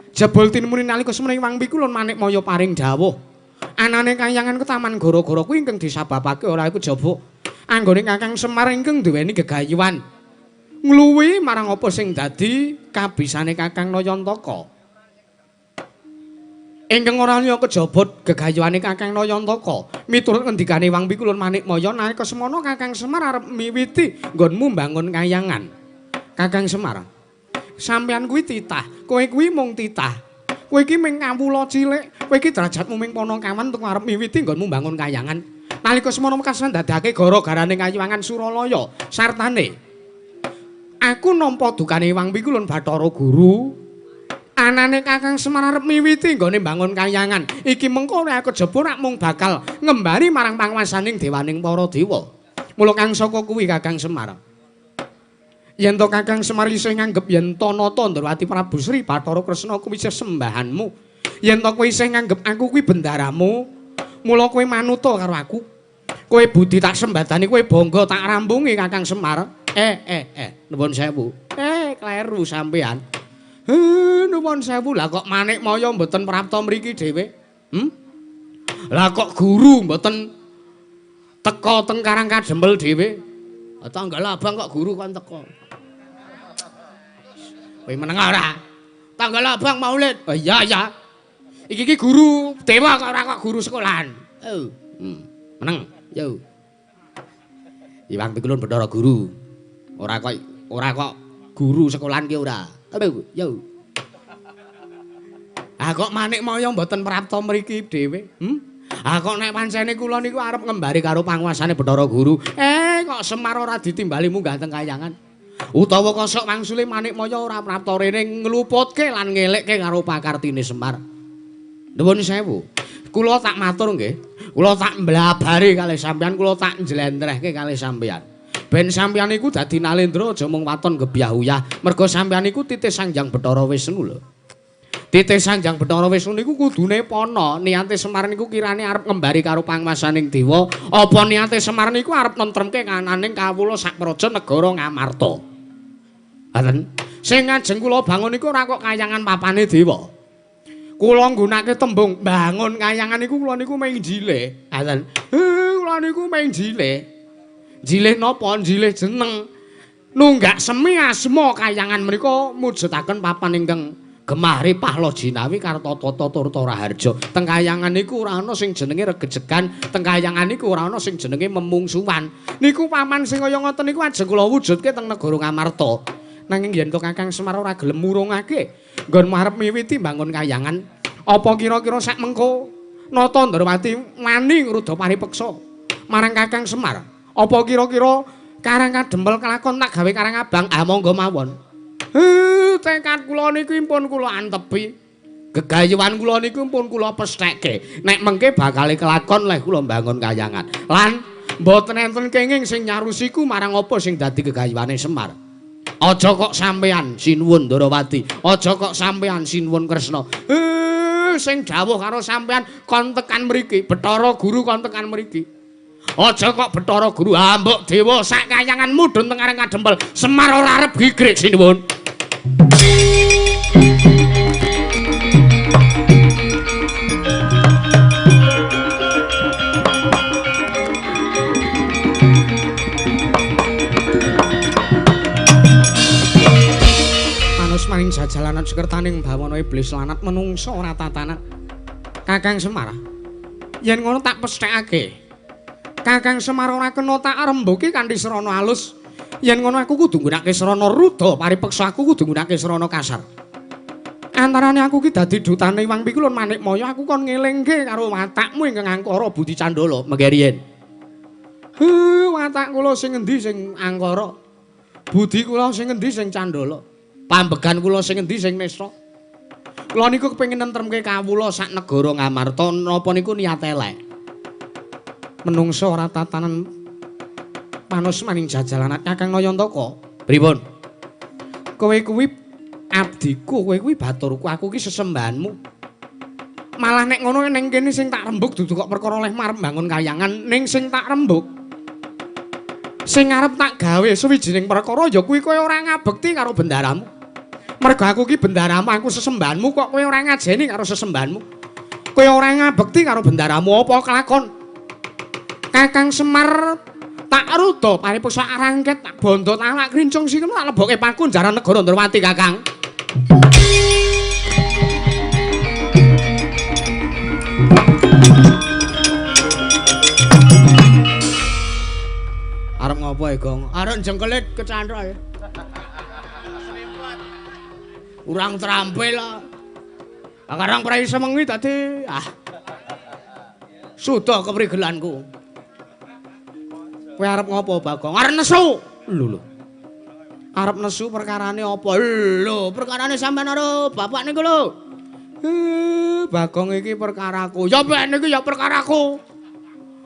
Jebul tinimuni nalika semono Iwang Pikulun Manikmaya paring dawuh anane kayangan ketaman gara-gara kuwi ingkang disababake ora iku jaba anggone Kakang Semar ingkang duweni gegayuhan ngluwi marang apa sing dadi kabisane Kakang Nayantaka. Ingkang ora liya kejaba gegayuhane Kakang Nayantaka miturut ngendikane Iwang Pikulun Manikmaya nalika semono Kakang Semar arep miwiti nggonmu mbangun kayangan. Kakang Semar, sampeyan kuwi titah, kowe kuwi mung titah. Kowe iki mung kawula cilik, kowe iki derajatmu mung panakawan tuku arep miwiti nggonmu mbangun kayangan. Nalika semono wekasan dadake gara-garane Kayiwangan Suralaya sartane aku nampa dukane Iwang Pikulun Bathara Guru. Anane Kakang Semar arep miwiti nggone mbangun kayangan. Iki mengko ora kejaba rak mung bakal ngembari marang panguwasaning dewaning para dewa. Mula kang saka kuwi Kakang Semar. Yen to Kakang Semar isih nganggep yen to Nata Ndrawati Prabu Sri Bathara Kresna kuwi isih sembahanmu. Yen to kowe isih nganggep aku kuwi bendaramu, mula kowe manuta karo aku. Kowe budi tak sembadani, kowe bangga tak rampungi Kakang Semar. Nuwun sewu. Kleru sampean. Nuwun sewu. Lah kok Manikmaya mboten prapta mriki dhewe? Lah kok guru mboten teka teng Karang Kadempel dhewe? Tanggal abang kok guru kon teka. Kowe meneng ora? Tanggal abang maulid. Oh iya iya. Iki iki guru dewa kok ora kok guru sekolahan. Oh. Meneng. Yo. Iwang Pikulun Bathara Guru. Ora kok guru sekolahan ki ora. Yo. Ah kok Manikmaya mboten prapta mriki dhewe? Ah kok nek pancene kula niku arep ngembari karo panguwasane Bathara Guru. Kok Semar ora ditimbali munggah teng kayangan. Utawa kosok wangsule Manikmaya ora prapta rene ngluputke lan ngelekke karo pakartine Semar. Nuwun sewu. Kula tak matur nggih. Kula tak mblabari kalih sampeyan, kula tak njlentrehke kalih sampeyan. Ben sampeyan iku dadi nalendra aja mung waton gebyah uyah. Merga sampeyan iku titih Sang Hyang Bathara Wisnu lho. Titih Sang Hyang Bathara Wisnu niku kudune pana. Niate Semar niku kirane arep ngembari karo panguwasaning dewa, apa niate Semar niku arep nentremke kananing kawula sak praja negara Ngamarta. Ngaten. Sing ngajeng kula bangun niku ora kok kayangan papane dewa. Kula nggunakake tembung bangun kayangan niku kula niku mung jilih. Ngaten. Kula niku mung jilih. Jilih napa? Jilih jeneng. Nunggak semi asma kayangan menika mujudaken papan ingkang gemah ripah loh jinawi kartata turta raharja. Teng kayangan niku ora ana sing jenenge regejegan, teng kayangan niku ora ana sing jenenge memungsuhan. Niku paman sing kaya ngoten niku ajeng kula wujudke teng negara Ngamarta. Nanging yen to Kakang Semar ora gelem murungake nggon arep miwiti mbangun kayangan, apa kira-kira sak mengko Nata Ndrawati wani ngruda paripeksa marang Kakang Semar? Apa kira-kira Karang Kadempel kelakon tak gawe Karang Abang? Ah monggo mawon. Tekad kula niku pun kula antepi. Gegayuhan kula niku pun kula pestheke. Nek mengke bakal kelakon leh kula mbangun kayangan. Lan mboten enten kenging sing nyarusiku marang apa sing dadi gegayuhane Semar. Aja kok sampean sinuwun Ndrawati, aja kok sampean sinuwun Kresna. Sing dawuh karo sampean kon tekan mriki, Bathara Guru kon tekan mriki. Aja kok Bathara Guru ambuk dewa sak kayangan mudhun teng Karang Kadempel. Semar ora arep gigrik sinuwun. Manus maring jajalanan sekertaning bawana iblis lanat menungsa ora tatanan. Kakang Semar, yen ngono tak pesthekake. Kakang Semar ora kena tak rembuki kanthi srana alus. Yen ngono aku kudu nggunakake srana ruda, paripeksa aku kudu nggunakake srana kasar. Antarane aku ki dadi dutane Iwang Pikulun Manikmaya, aku kon ngelingke karo watakmu ingkang angkara budi candala mengke riyen. Watak kula sing endi sing angkara? Budi kula sing endi sing candala? Pambegan kula sing endi sing nista? Kula niku kepengin nentremke kawula sak negara Ngamarta, napa niku niat elek? Menungsa ora tatanan panus maning jajalan Kakang Nayantaka. Pripun? Kowe kuwi abdiku, kowe kuwi baturku, aku ki sesembahanmu. Malah nek ngono ning kene sing tak rembug dudu kok perkara oleh marep bangun kayangan, ning sing tak rembug sing arep tak gawe suwijining perkara ya kuwi kowe ora ngabekti karo bendaramu. Mergo aku ki bendaramu, aku sesembahanmu kok kowe ora ngajeni karo sesembahanmu. Kowe ora ngabekti karo bendaramu apa kelakon? Kakang Semar tak ruda paripursa arangket tak bondo tak krincung sing tak lebokke paku jaran negara Ndrawati Kakang. Arep ngopo e, Gong? Arep jengkelit kecanthok. Urang terampil. Sekarang prei semengi tadi ah. Sudah keprigelanku. Kowe arep ngopo, Bagong? Arep nesu. Lho lho. Arep nesu perkarane apa? Lho, perkarane sampean karo bapak niku lho. Bagong iki perkaraku. Ya ben iki ya perkaraku.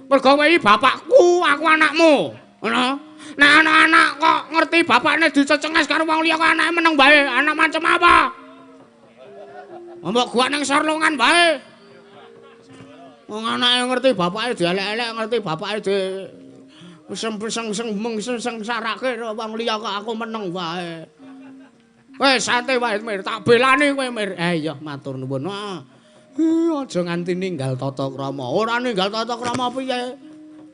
Mergo kowe iki bapakku, aku anakmu. Ngono. Nek anak-anak kok ngerti bapakne dicecenges karo wong liya kok anake meneng bae. Anak macam apa? Mbok gua nang sarlongan bae. Wong anake ngerti bapake dielek-elek, ngerti bapake di seng-seng sarake wong liya kok aku meneng wae. Wis santai wae Mir, tak belani kowe Mir. Iya matur nuwun. Aja nganti ninggal tata krama. Ora ninggal tata krama piye?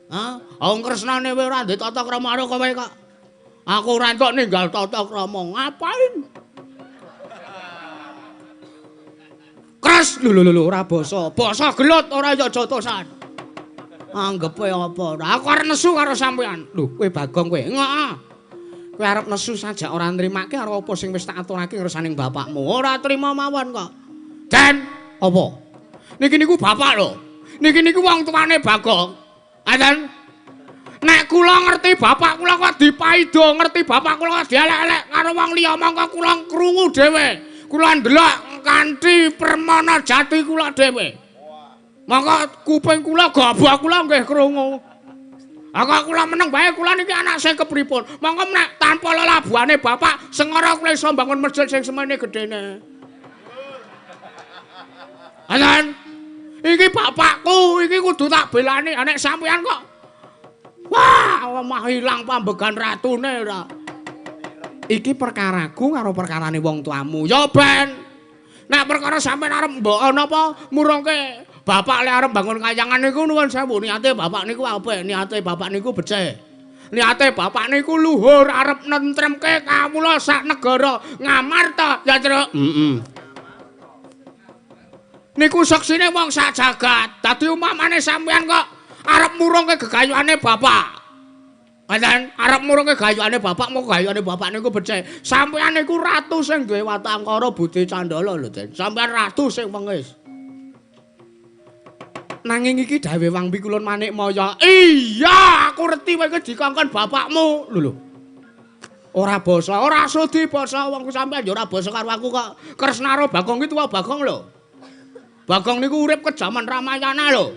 Hah? Wong Kresnane kowe ora ndek tata krama karo kowe kok. Aku ora entuk ninggal tata krama. Ngapain? Kres lho lho lho ora basa. Basa gelut ora ya jotosan. Anggepe apa? Aku arep nesu karo sampean. Lho, kowe Bagong kowe. Heeh. Kowe arep nesu sajak ora nrimake karo apa sing wis tak aturake ngersaning bapakmu. Ora trima mawon kok. Den, apa? Niki niku bapak lho. Niki niku wong tuane Bagong. Aten. Nek kula ngerti bapak kula kok dipaido, ngerti bapak kula kok dielek-elek karo wong liya mongko kula krungu dhewe. Kula ndelok kanthi permana jati kula dhewe. Mongko kuping kula gobok kula nggih krungu. Aku kula meneng bae kula niki anak sing kepripun. Mongko nek tanpa lelabuhane bapak sengara kula iso mbangun masjid sing semene gedene. Anan. Iki bapakku, iki kudu tak belani. Nek sampean kok wah, omah ilang pambegan ratune ora. Iki perkaraku karo perkarane wong tuamu. Ya ben. Nek perkara sampean arep mbok napa murungke bapak lek arep bangun kayangan niku nuwun sewu niate bapak niku apik, niate bapak niku becik. Niate bapak niku luhur arep nentremke kawula sak negara Ngamarta ya, Truk. Heeh. Niku seksine wong sak jagat. Dadi umpamane sampean kok arep murungke gegayuhane bapak. Pancen arep murungke gayuhane bapak, moko gayuhane bapak niku becik. Sampean niku ratu sing duwe watangkara budi candala lho, Den. Sampean ratu sing wengis. Nanging iki dawuh Wang Pikulun Manikmaya. Iya, aku reti kowe iki dikongkon bapakmu. Lho lho. Ora basa, ora sudi basa wong sampean ya ora basa karo aku kok. Kresna karo Bagong iki tuwa Bagong lho. Bagong niku urip ke jaman Ramayana lho.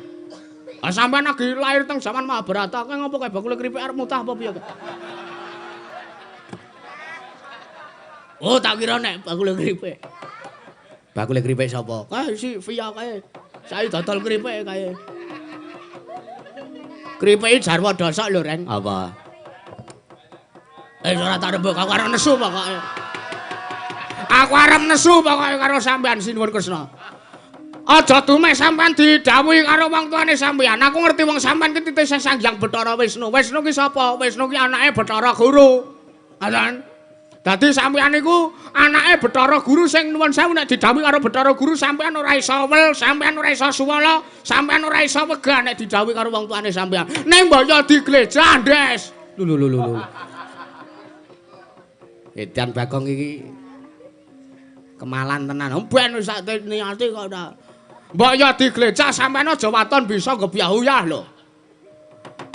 Ah sampean lagi lahir teng jaman Mahabharata, kae ngopo kae bakule kripik arep mutah apa piye? Oh, tak kira nek bakule kripik. Bakule kripik sapa? Kae si Via kae. Saya dodol kripik kae. Kripike jarwa dosok lho, Reng. Apa? Ora tak rembug, aku arep nesu pokoke. Aku arep nesu pokoke karo sampean Sinuwun Kresna. Aja dumeh sampean didhawuhi karo wong tuane sampean. Aku ngerti wong sampean ki titih Sang Hyang Bathara Wisnu. Wisnu ki sapa? Wisnu ki anake Bathara Guru. Ngoten. Dadi sampean niku anake Bathara Guru sing nuwun sewu nek didhawuhi karo Bathara Guru sampean ora iso wel, sampean ora iso suwala, sampean ora iso wegah nek didhawuhi karo wong tuane sampean. Ning mbok yo diglejah, Ndes. Lho lho lho lho. Edan Bagong iki kemalan tenan. Ben wis sak niate kok ora. Mbok yo diglecah sampean aja waton bisa gebyah-uyah lho.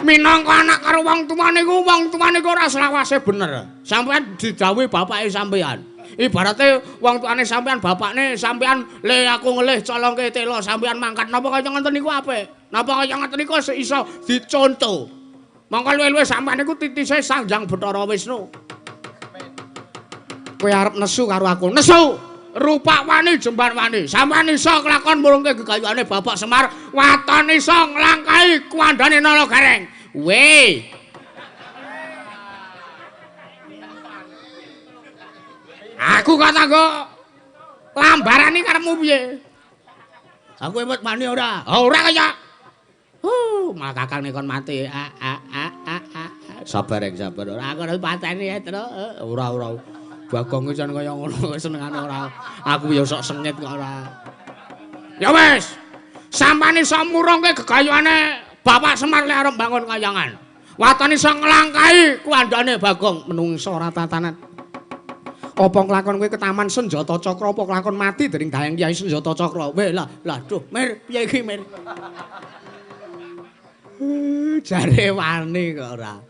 Minangka anak karo wong tuwa niku, wong tuwa niku ora selawase bener. Sampean didhawuhi bapake sampean. Ibarate wong tuane sampean bapakne sampean le aku ngelih colongke telo sampean mangkat napa kaya ngoten niku apik. Napa kaya ngoten niku iso dicontoh. Mongko luwih-luwih sampean niku titise Sang Hyang Bathara Wisnu. Kowe arep nesu karo aku. Nesu. Rupak wani jembar wani. Sampean iso kelakon murungke gegayane Bapak Semar, waton iso nglangkahi kuwandane Nala Gareng. Weh. Aku kok tanggo lambaran iki karepmu piye? Aku emot wani ora? Ora kaya. Malah kakang kon mati. A a a a a. Sabar eng sabar. Ora aku ora pateni ya, Tru. Ora ora. Bagong jan kaya ngono senengane ora. Aku ya sok sengit kok ora. Ya wis. Sampeyan iso murungke gegayane Bapak Semar lek arep bangun kayangan. Waton iso nglangkahi kuwandane Bagong menungso ora tatanan. Apa nglakon kowe ketaman senjata cakra apa nglakon mati dening dayang Kyai Senjata Cakra. Weh lah, lah duh, Mir, piye iki Mir? Jare wani kok ora.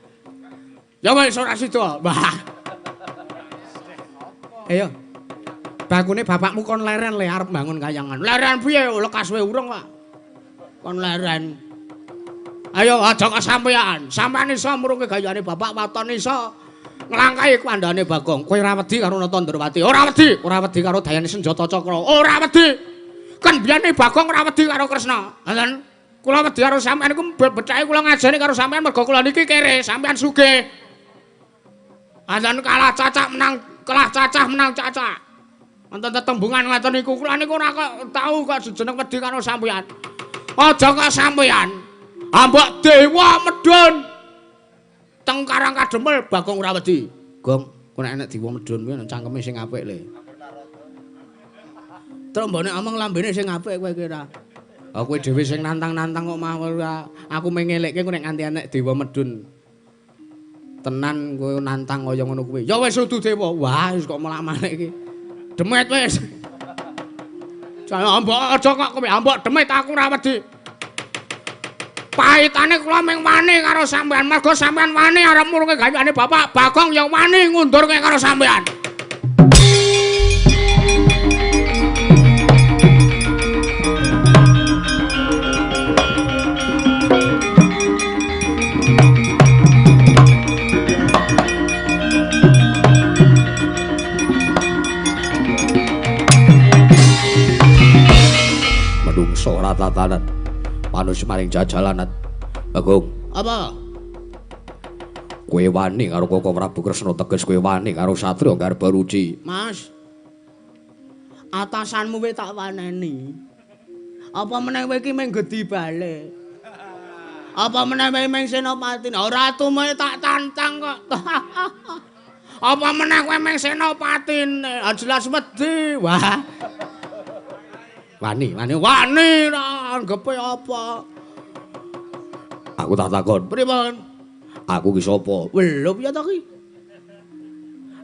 Ya wis ora sida. Wah. Ayo. Bakune bapakmu kon leren le arep bangun kayangan. Leren piye lekas wae urung kok. Kon leren. Ayo aja kesampeyan. Sampeyan iso murungke gayane bapak waton iso nglangkahi kuwandane Bagong. Kowe ora wedi karo Nata Ndrawati? Ora wedi. Ora wedi karo dayane Senjata Cakra. Ora wedi. Kan biyene Bagong ora wedi karo Kresna. Ngoten. Kula wedi karo sampeyan iku becake kula ngajeni karo sampeyan mergo kula niki kere, sampeyan sugih. Anjen kalah cacak menang, kalah cacah menang cacak. Wonten tetembungan ngoten niku kula niku ora kok tau kok jeneng wedi karo sampeyan. Aja kok sampeyan. Ambok dewa medhun. Teng Karang Kademel Bagong ora wedi. Gong, kowe nek enek dewa medhun kuwi cangkeme sing apik le. Terus mbok nek omong lambene sing apik kowe kira. Ah kowe dhewe sing nantang-nantang kok mah ora. Aku mengelekke kowe nek nganti enek dewa medhun. Tenan kowe nantang kaya ngono kuwi. Ya wis udu dewa. Wah, wis kok melak-malik iki. Demet wis. Jan mbok aja kok kowe ambok demet aku ora wedi. Pahitane kula ming wani karo sampean, mergo sampean wani arep murunge gayane Bapak Bagong ya wani ngundurke karo sampean. Menungso ora tatanan. Manus maring jajalanat. Bagong. Apa? Kowe wani karo Koko Prabu Kresna teges kowe wani karo Satria Garbaruci. Mas. Atasanmu we tak waneni. Apa meneh kowe iki mung gedhi balik? Apa meneh kowe mung senopati? Ora tume tak tantang kok. Apa meneh kowe mung senopatine? Jelas wedi. Wah. Wani, wani, wani ra anggepe apa? Aku tak takon. Pripun? Aku ki sapa? Lho piye to ki?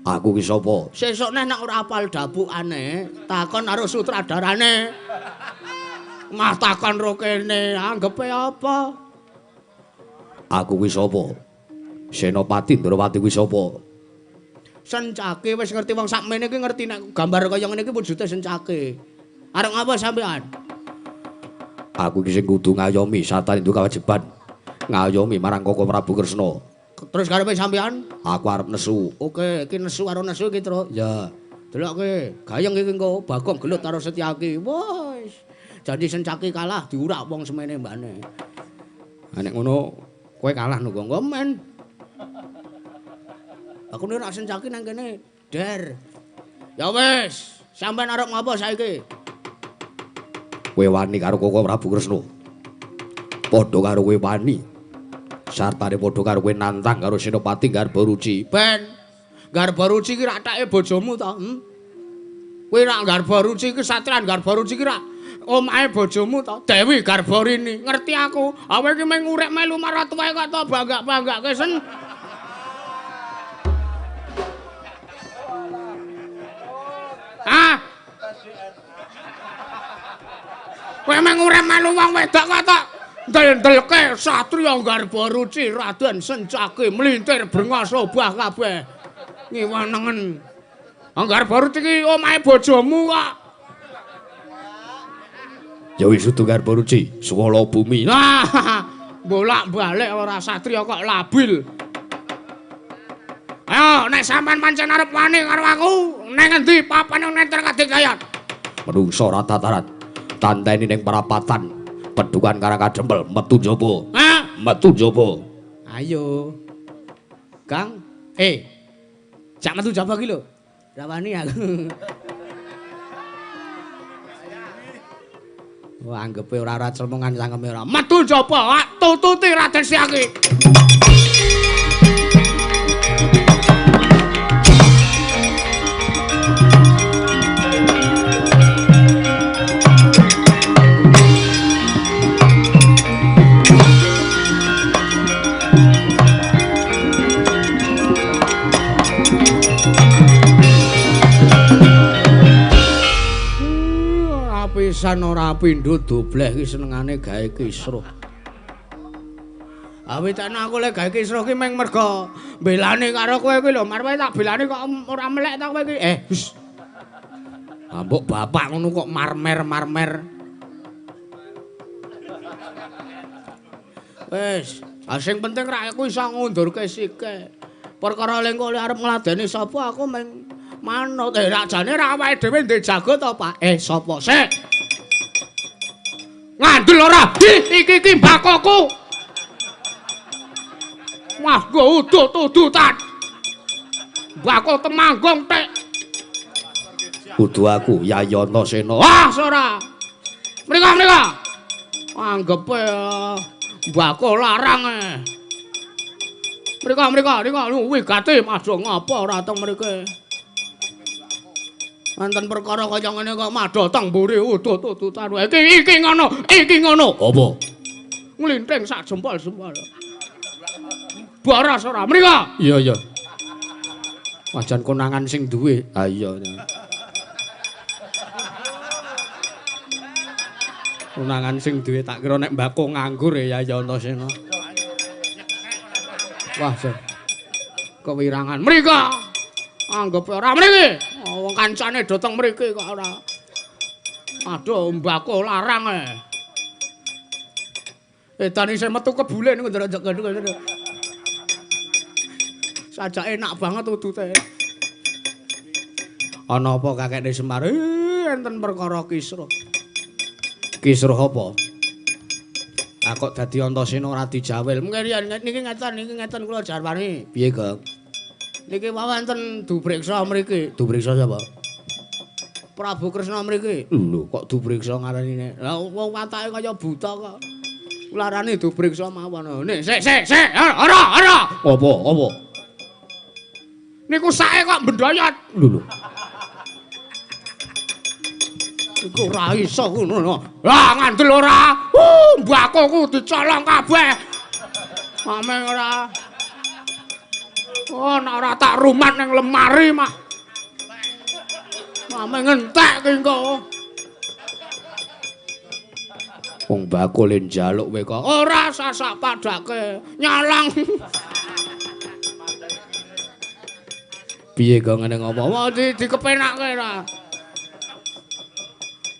Aku ki sapa? Sesuk neh nek ora apal dapukane, takon karo sutradarane. Mah takon ro kene, anggepe apa? Aku ki sapa? Senopati Ndrawati ki sapa? Sencake wis ngerti wong sakmene iki ngerti nek gambar kaya ngene iki wujude sencake. Arep ngapa sampean? Aku iki sing kudu ngayomi satan itu kewajiban. Ngayomi marang Koko Prabu Kresna. Terus karepe sampean? Aku arep nesu. Oke, iki nesu karo nesu iki, Tru. Ya. Delokke, gayeng iki engko Bagong gelut karo Setyaki. Wis. Janji Sencaki kalah diurak wong semene mbane. Ha nek ngono kowe kalah no, Gong. Men. Aku nek Sencaki nang kene, der. Ya wis, sampean arep ngapa saiki? Kowe wani karo Koko Prabu Kresna. Padha karo kowe wani. Sartane padha karo kowe nantang karo Senopati Garbaruci. Ben, Garbaruci ki rak take bojomu to? Hmm? Kowe rak Garbaruci ki satriyan Garbaruci ki rak omahe bojomu to? Dewi Garbarini. Ngerti aku. Awe iki mung urip melu maratuwae kok to bangga-banggake sen. Ah. Kowe mung urip melu wong wedok kok to ndelke satriya Garbaruci Raden Sencaki mlintir brengos obah kabeh. Ngiwanengen. Garba Ruci iki omahe bojomu kok. Ya wis udu Garba Ruci, swala bumi. Nah, bolak-balik ora satriya kok labil. Ayo, nek sampean pancen arep wani karo aku, neng endi papane nenter kadigdayan? Menungso ora tataran. Tanteni ning perapatan. Pedukan Karang Kadempel metu njaba. Hah? Metu njaba. Ayo. Kang, jak metu njaba iki lho. Ora wani aku. Wah, anggepe ora celmongan cangkeme ora. Metu njaba, tututi Raden Setyaki. Pisan ora pindho dobleh iki senengane gawe kisruh. Awit ana aku lek gawe kisruh ki meng mergo mbelani karo kowe kuwi lho, marwe tak belani kok ora melek ta kowe iki. Hus. Ambok bapak ngono kok marmer-marmer. Wis, sing penting rak aku iso ngundurke sike. Perkara lengko arep ngladeni sapa aku meng manut. Rak jane rak awake dhewe ndek jago to, Pak? Sapa sik? Ngandel ora? Iki iki mbakoku. Wah, nggo udut-udutan. Mbako Temanggung tek. Kudu aku Yayi Antasena. Wah, ora. Mriko-mriko. Anggepe mbako larang. Mriko-mriko, niko wigati madha ngapa ora teng mriki. Wonten perkara kaya ngene kok madha teng mburi udut-udutan. Iki iki ngono, iki ngono. Apa? Nglinting sak jempol-jempol. Boros ora? Mriko. Iya, iya. Wajan konangan sing duwe. Ha iya. Konangan sing duwe tak kira nek mbako nganggur ya Yayi Antasena. Wah, jan. Kewirangan. Mriko. Anggep ora mriki. Wong kancane dhateng mriki kok ora. Aduh, mbako larang e. Edan isih metu kebule niku ndelok. Sajake enak banget udute. Ana apa kakekne Semar? Enten perkara kisruh. Kisruh apa? Ah kok dadi Antasena ora dijawil. Mungkin yen niki ngeten, niki ngeten kula jarwani. Piye, Gong? Niki wau enten dupriksa mriki. Dupriksa sapa? Prabu Kresna mriki. Lho, kok dupriksa ngaranine? Lah wong watake kaya buta kok. Larane dupriksa mawon. Nek sik sik sik, ora ora. Apa apa? Niku sake kok bendayat. Lho lho. Iku ora iso ngono. Lah ngandel ora. Mbakoku dicolong kabeh. Mameng ora. Oh, nek ora tak rumat ning lemari mah. Mameng entek ki engko. Wong bakul njaluk kowe kok. Ora sasak padake nyalang. Piye kok ngene ngomong? Wah, dikepenake ra.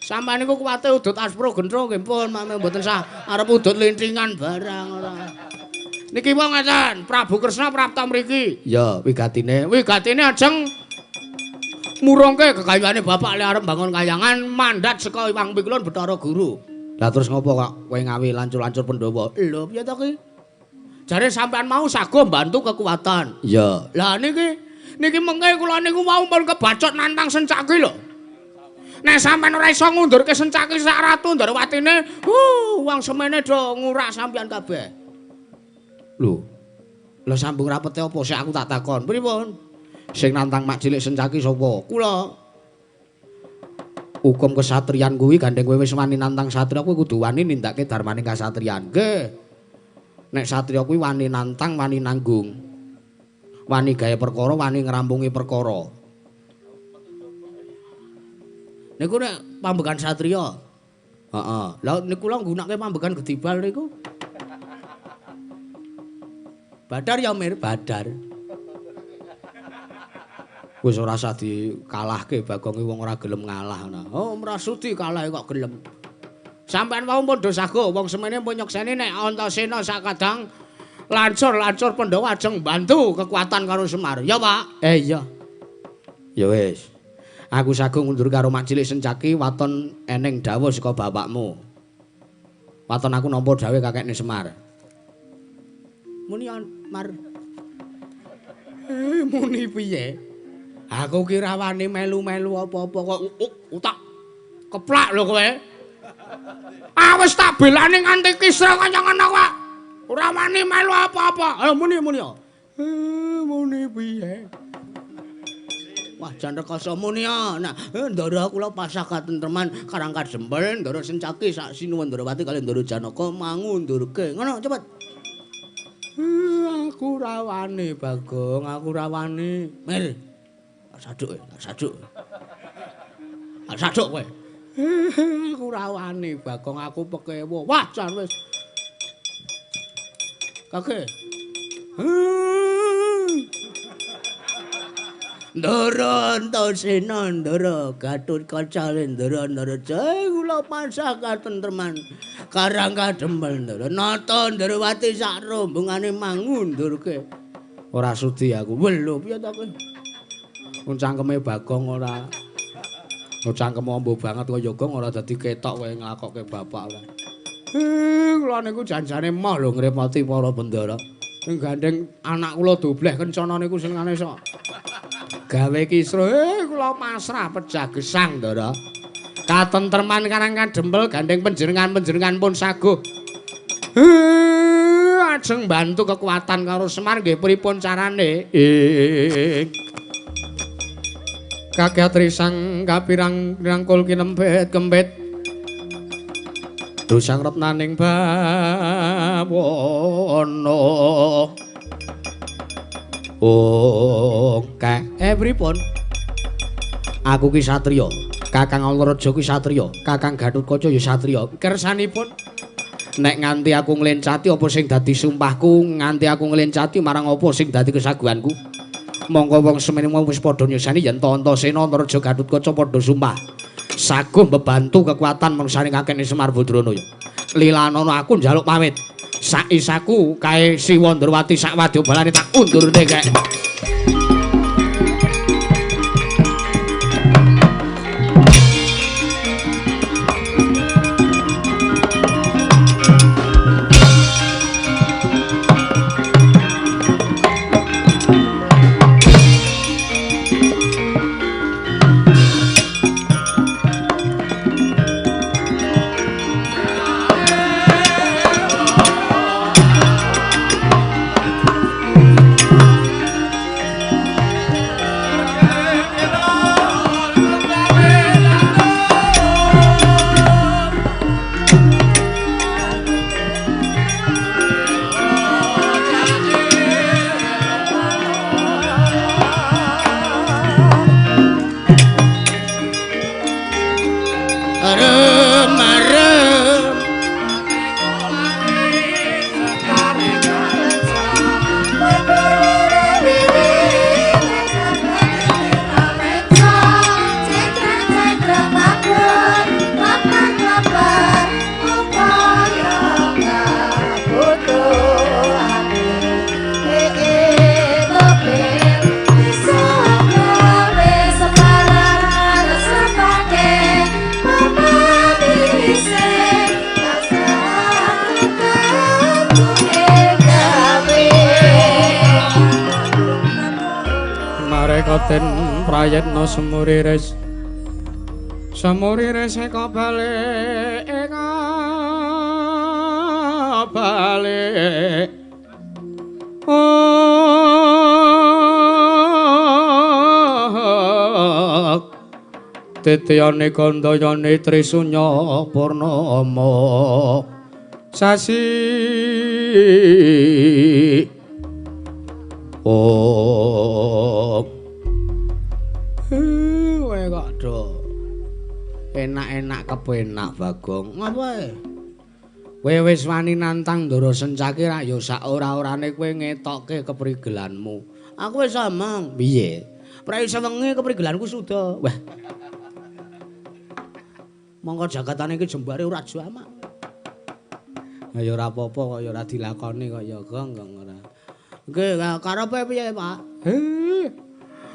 Sampeyan niku kuwate udut aspro gentro nggih pun mame mboten sah arep udut lintingan barang ora. Niki wong ngeten, Prabu Kresna prapta mriki. Ya, wigatine. Wigatine ajeng murungke gegayane bapak le arep bangun kayangan mandat saka Iwang Pikulun Bathara Guru. Lah terus ngopo kok kowe ngawi lancur-lancur Pandhawa? Lho piye to ki? Jare sampean mau sago mbantu kekuatan. Iya. Lah niki niki mengke kula niku mau pun kebacot nantang Sencaki lho. Nek sampean ora iso ngundurke Sencaki sak ratu Ndrawatine, wong semene do ngurak sampean kabeh. Lho. Lah sambung rapete apa sik aku tak takon. Pripun? Sing nantang mak cilik Sencaki sapa? Kula. Hukum kesatrian kuwi gandeng kowe wis wani nantang satriya kuwi kudu wani nindakake darmaning kasatriyan. Nggih. Nek satriya kuwi wani nantang, wani nanggung. Wani gawe perkara, wani ngrampungi perkara. Niku nek pambegan satriya. Heeh. Lah niku kula nggunakake pambegan gedibal niku. Badar ya Mir, badar. Wis ora usah dikalahke Bagong wong ora gelem ngalah ngono. Oh, ora sudi kalah kok gelem. Sampeyan wau pun do sago wong semene pun nyekseni nek Antasena sakadang lancur-lancur Pandhawa ajeng bantu kekuatan karo Semar. Ya, Pak. Iya. Ya wis. Aku sago ngundur karo Mak Cilik Sencaki waton eneng dawuh saka bapakmu. Waton aku nampa dawuh kakekne Semar. Muni Mar. Muni piye? Aku ki ra wani melu-melu apa-apa kok utak keplak lho kowe. Ah wis tak belani nganti kisra kaya ngono kok. Ora wani melu apa-apa. Ayo muni muni. Muni piye? Wah jan rekoso muni ya. Nah, ndara kula pasah katentreman Karang Kadempel, Ndara Sencaki sak Sinuwun Ndrawati kali Ndara Janaka mangundurke. Ngono cepet. Aku ra wani Bagong, aku ra wani. Mir. Saduk, saduk. Saduk kowe. Aku ra wani Bagong, aku pekewo. Wah, jan wis. Kakek. Ndara Antasena, Ndara Gatotkaca, Ndara Ndaraja, kula pasah katentreman Karang Kadempel, Ndara Nata Ndrawati sak rombongane mangundurke. Ora sudi aku. Lho piye ta kowe? Wong cangkeme Bagong ora. Wong cangkem ombo banget kaya gong ora dadi ketok kowe nglakokke bapak ora. Kula niku janjane emoh lho ngrepoti para bendara. Gandeng anak kula dobleh kencana niku senengane sok gawe kisruh. Kula pasrah pejah gesang, Ndara. Katentreman Karang Kadempel gandeng panjenengan-panjenengan pun saguh. Ajeng bantu kekuatan karo Semar nggih pripun carane? Kakek trisang kapirang rangkul kinempet kempet dosang retnaning bawana. Oke, pripun? Aku ki satriya, Kakang Antareja ki satriya, Kakang Gatotkaca ya satriya. Kersanipun nek nganti aku nglencati apa sing dadi sumpahku, nganti aku nglencati marang apa sing dadi kesaguhanku. Monggo wong semene wis padha nyusani yen Antasena Antareja Gatotkaca padha sumpah saguh mbebantu kekuatan mangsane kakekne Semar Badrana ya. Lilanono aku njaluk pamit. Saisaku kae Siwa Ndrawati sak wadya balane tak undurne kek. Marekaten prayetna semuriris semuriris eka balik eka balik oh titiyane kandayane trisunya purnama sasi oh kowe kok do enak-enak kepenak Bagong. Ngapa kowe wis wani nantang Ndara Sencaki rak ya sak ora-orane kowe ngetokke keprigelanmu. Aku wis omong. Piye? Prei sewengi keprigelanku suda. Wah. Mongko jagatane iki jembare ora jamak. Ha ya ora apa-apa kok ya ora dilakoni kok ya Gong, Gong ora. Nggih, karepe piye, Pak? Heh.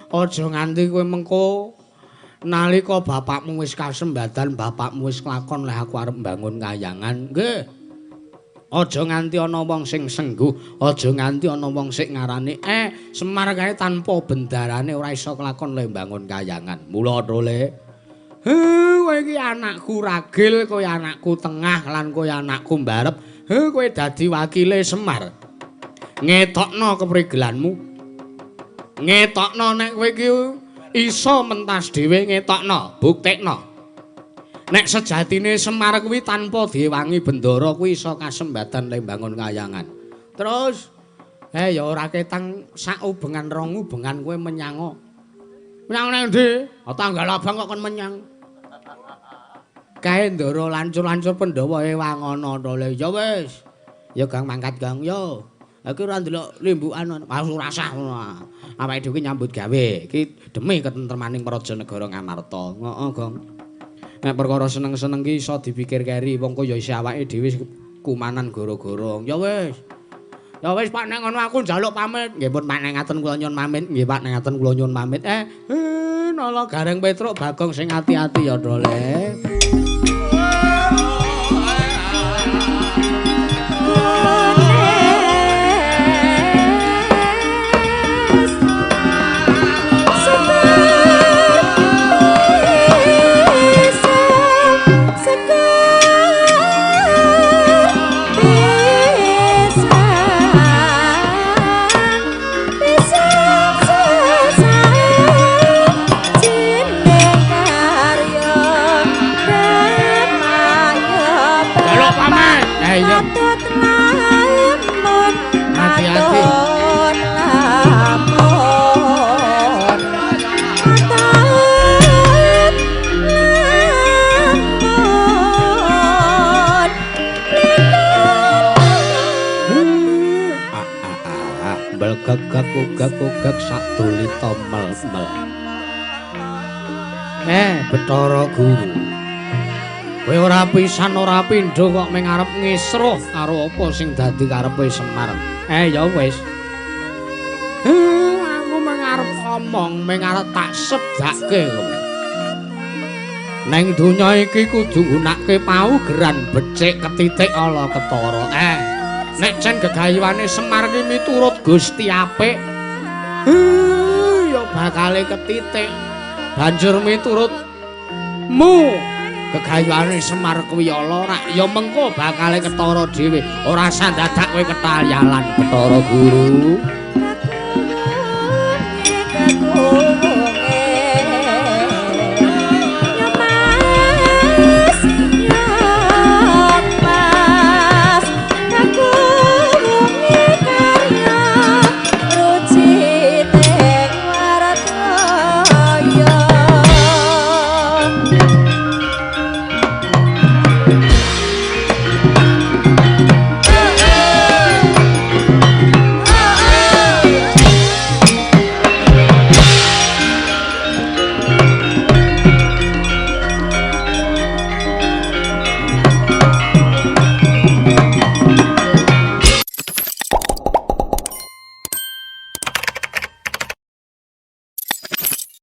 Aja nganti kowe mengko nalika bapakmu wis kasembadan, bapakmu wis klakon leh aku arep mbangun kayangan. Nggih. Aja nganti ana wong sing sengguh, aja nganti ana wong sing ngarani Semar kae tanpa bendarane ora iso klakon le mbangun kayangan. Mula Tole. Heh, kowe iki anakku ragil, kowe anakku tengah lan kowe anakku mbarep. Heh, kowe dadi wakile Semar. Ngetokno keprigelanmu. Ngetokno nek kowe iki iso mentas dhewe, ngetokno, buktekno. Nek sejatine Semar kuwi tanpa diewangi bendara kuwi iso kasembadan le mbangun kayangan. Terus ya ora ketang sak ubengan rong ubengan kowe menyang. Menyang nang ndi? Tanggal abang kok kon menyang. Kae ndara lancur-lancur Pandhawa ewangono to le. Ya wis. Ya Gang mangkat Gang yo. Iki ora ndelok limbukan ora usah ngono. Awake dhewe nyambut gawe. Iki demi ketentremaning praja negara Ngamarta. Heeh, Gong. Nek perkara seneng-seneng ki iso dipikir keri wong kok ya isih awake dhewe kumanan gara-gara. Ya wis. Ya wis Pak nek ngono aku njaluk pamit. Nggih pun Pak nek ngaten kula nyuwun pamit. Nggih Pak nek ngaten kula nyuwun pamit. Nala Gareng Petruk Bagong sing ati-ati ya Dole. Gagak-gagak sadulita mel-mel. Bathara Guru. Kowe ora pisan ora pindho kok mung arep ngisruh karo apa sing dadi karepe Semar. Ya wis. Aku mung arep omong, mung arep tak sedake kowe. Neng donya iki kudu nggunakake paugeran becik ketitik ala ketara. Nek jen gegayuhane Semar ki miturut Gusti apik, ya bakale ketitik. Banjur miturutmu gegayuhane Semar kuwi ala rak ya mengko bakale ketara dhewe. Ora usah dadak kowe ketalyalan Bathara Guru.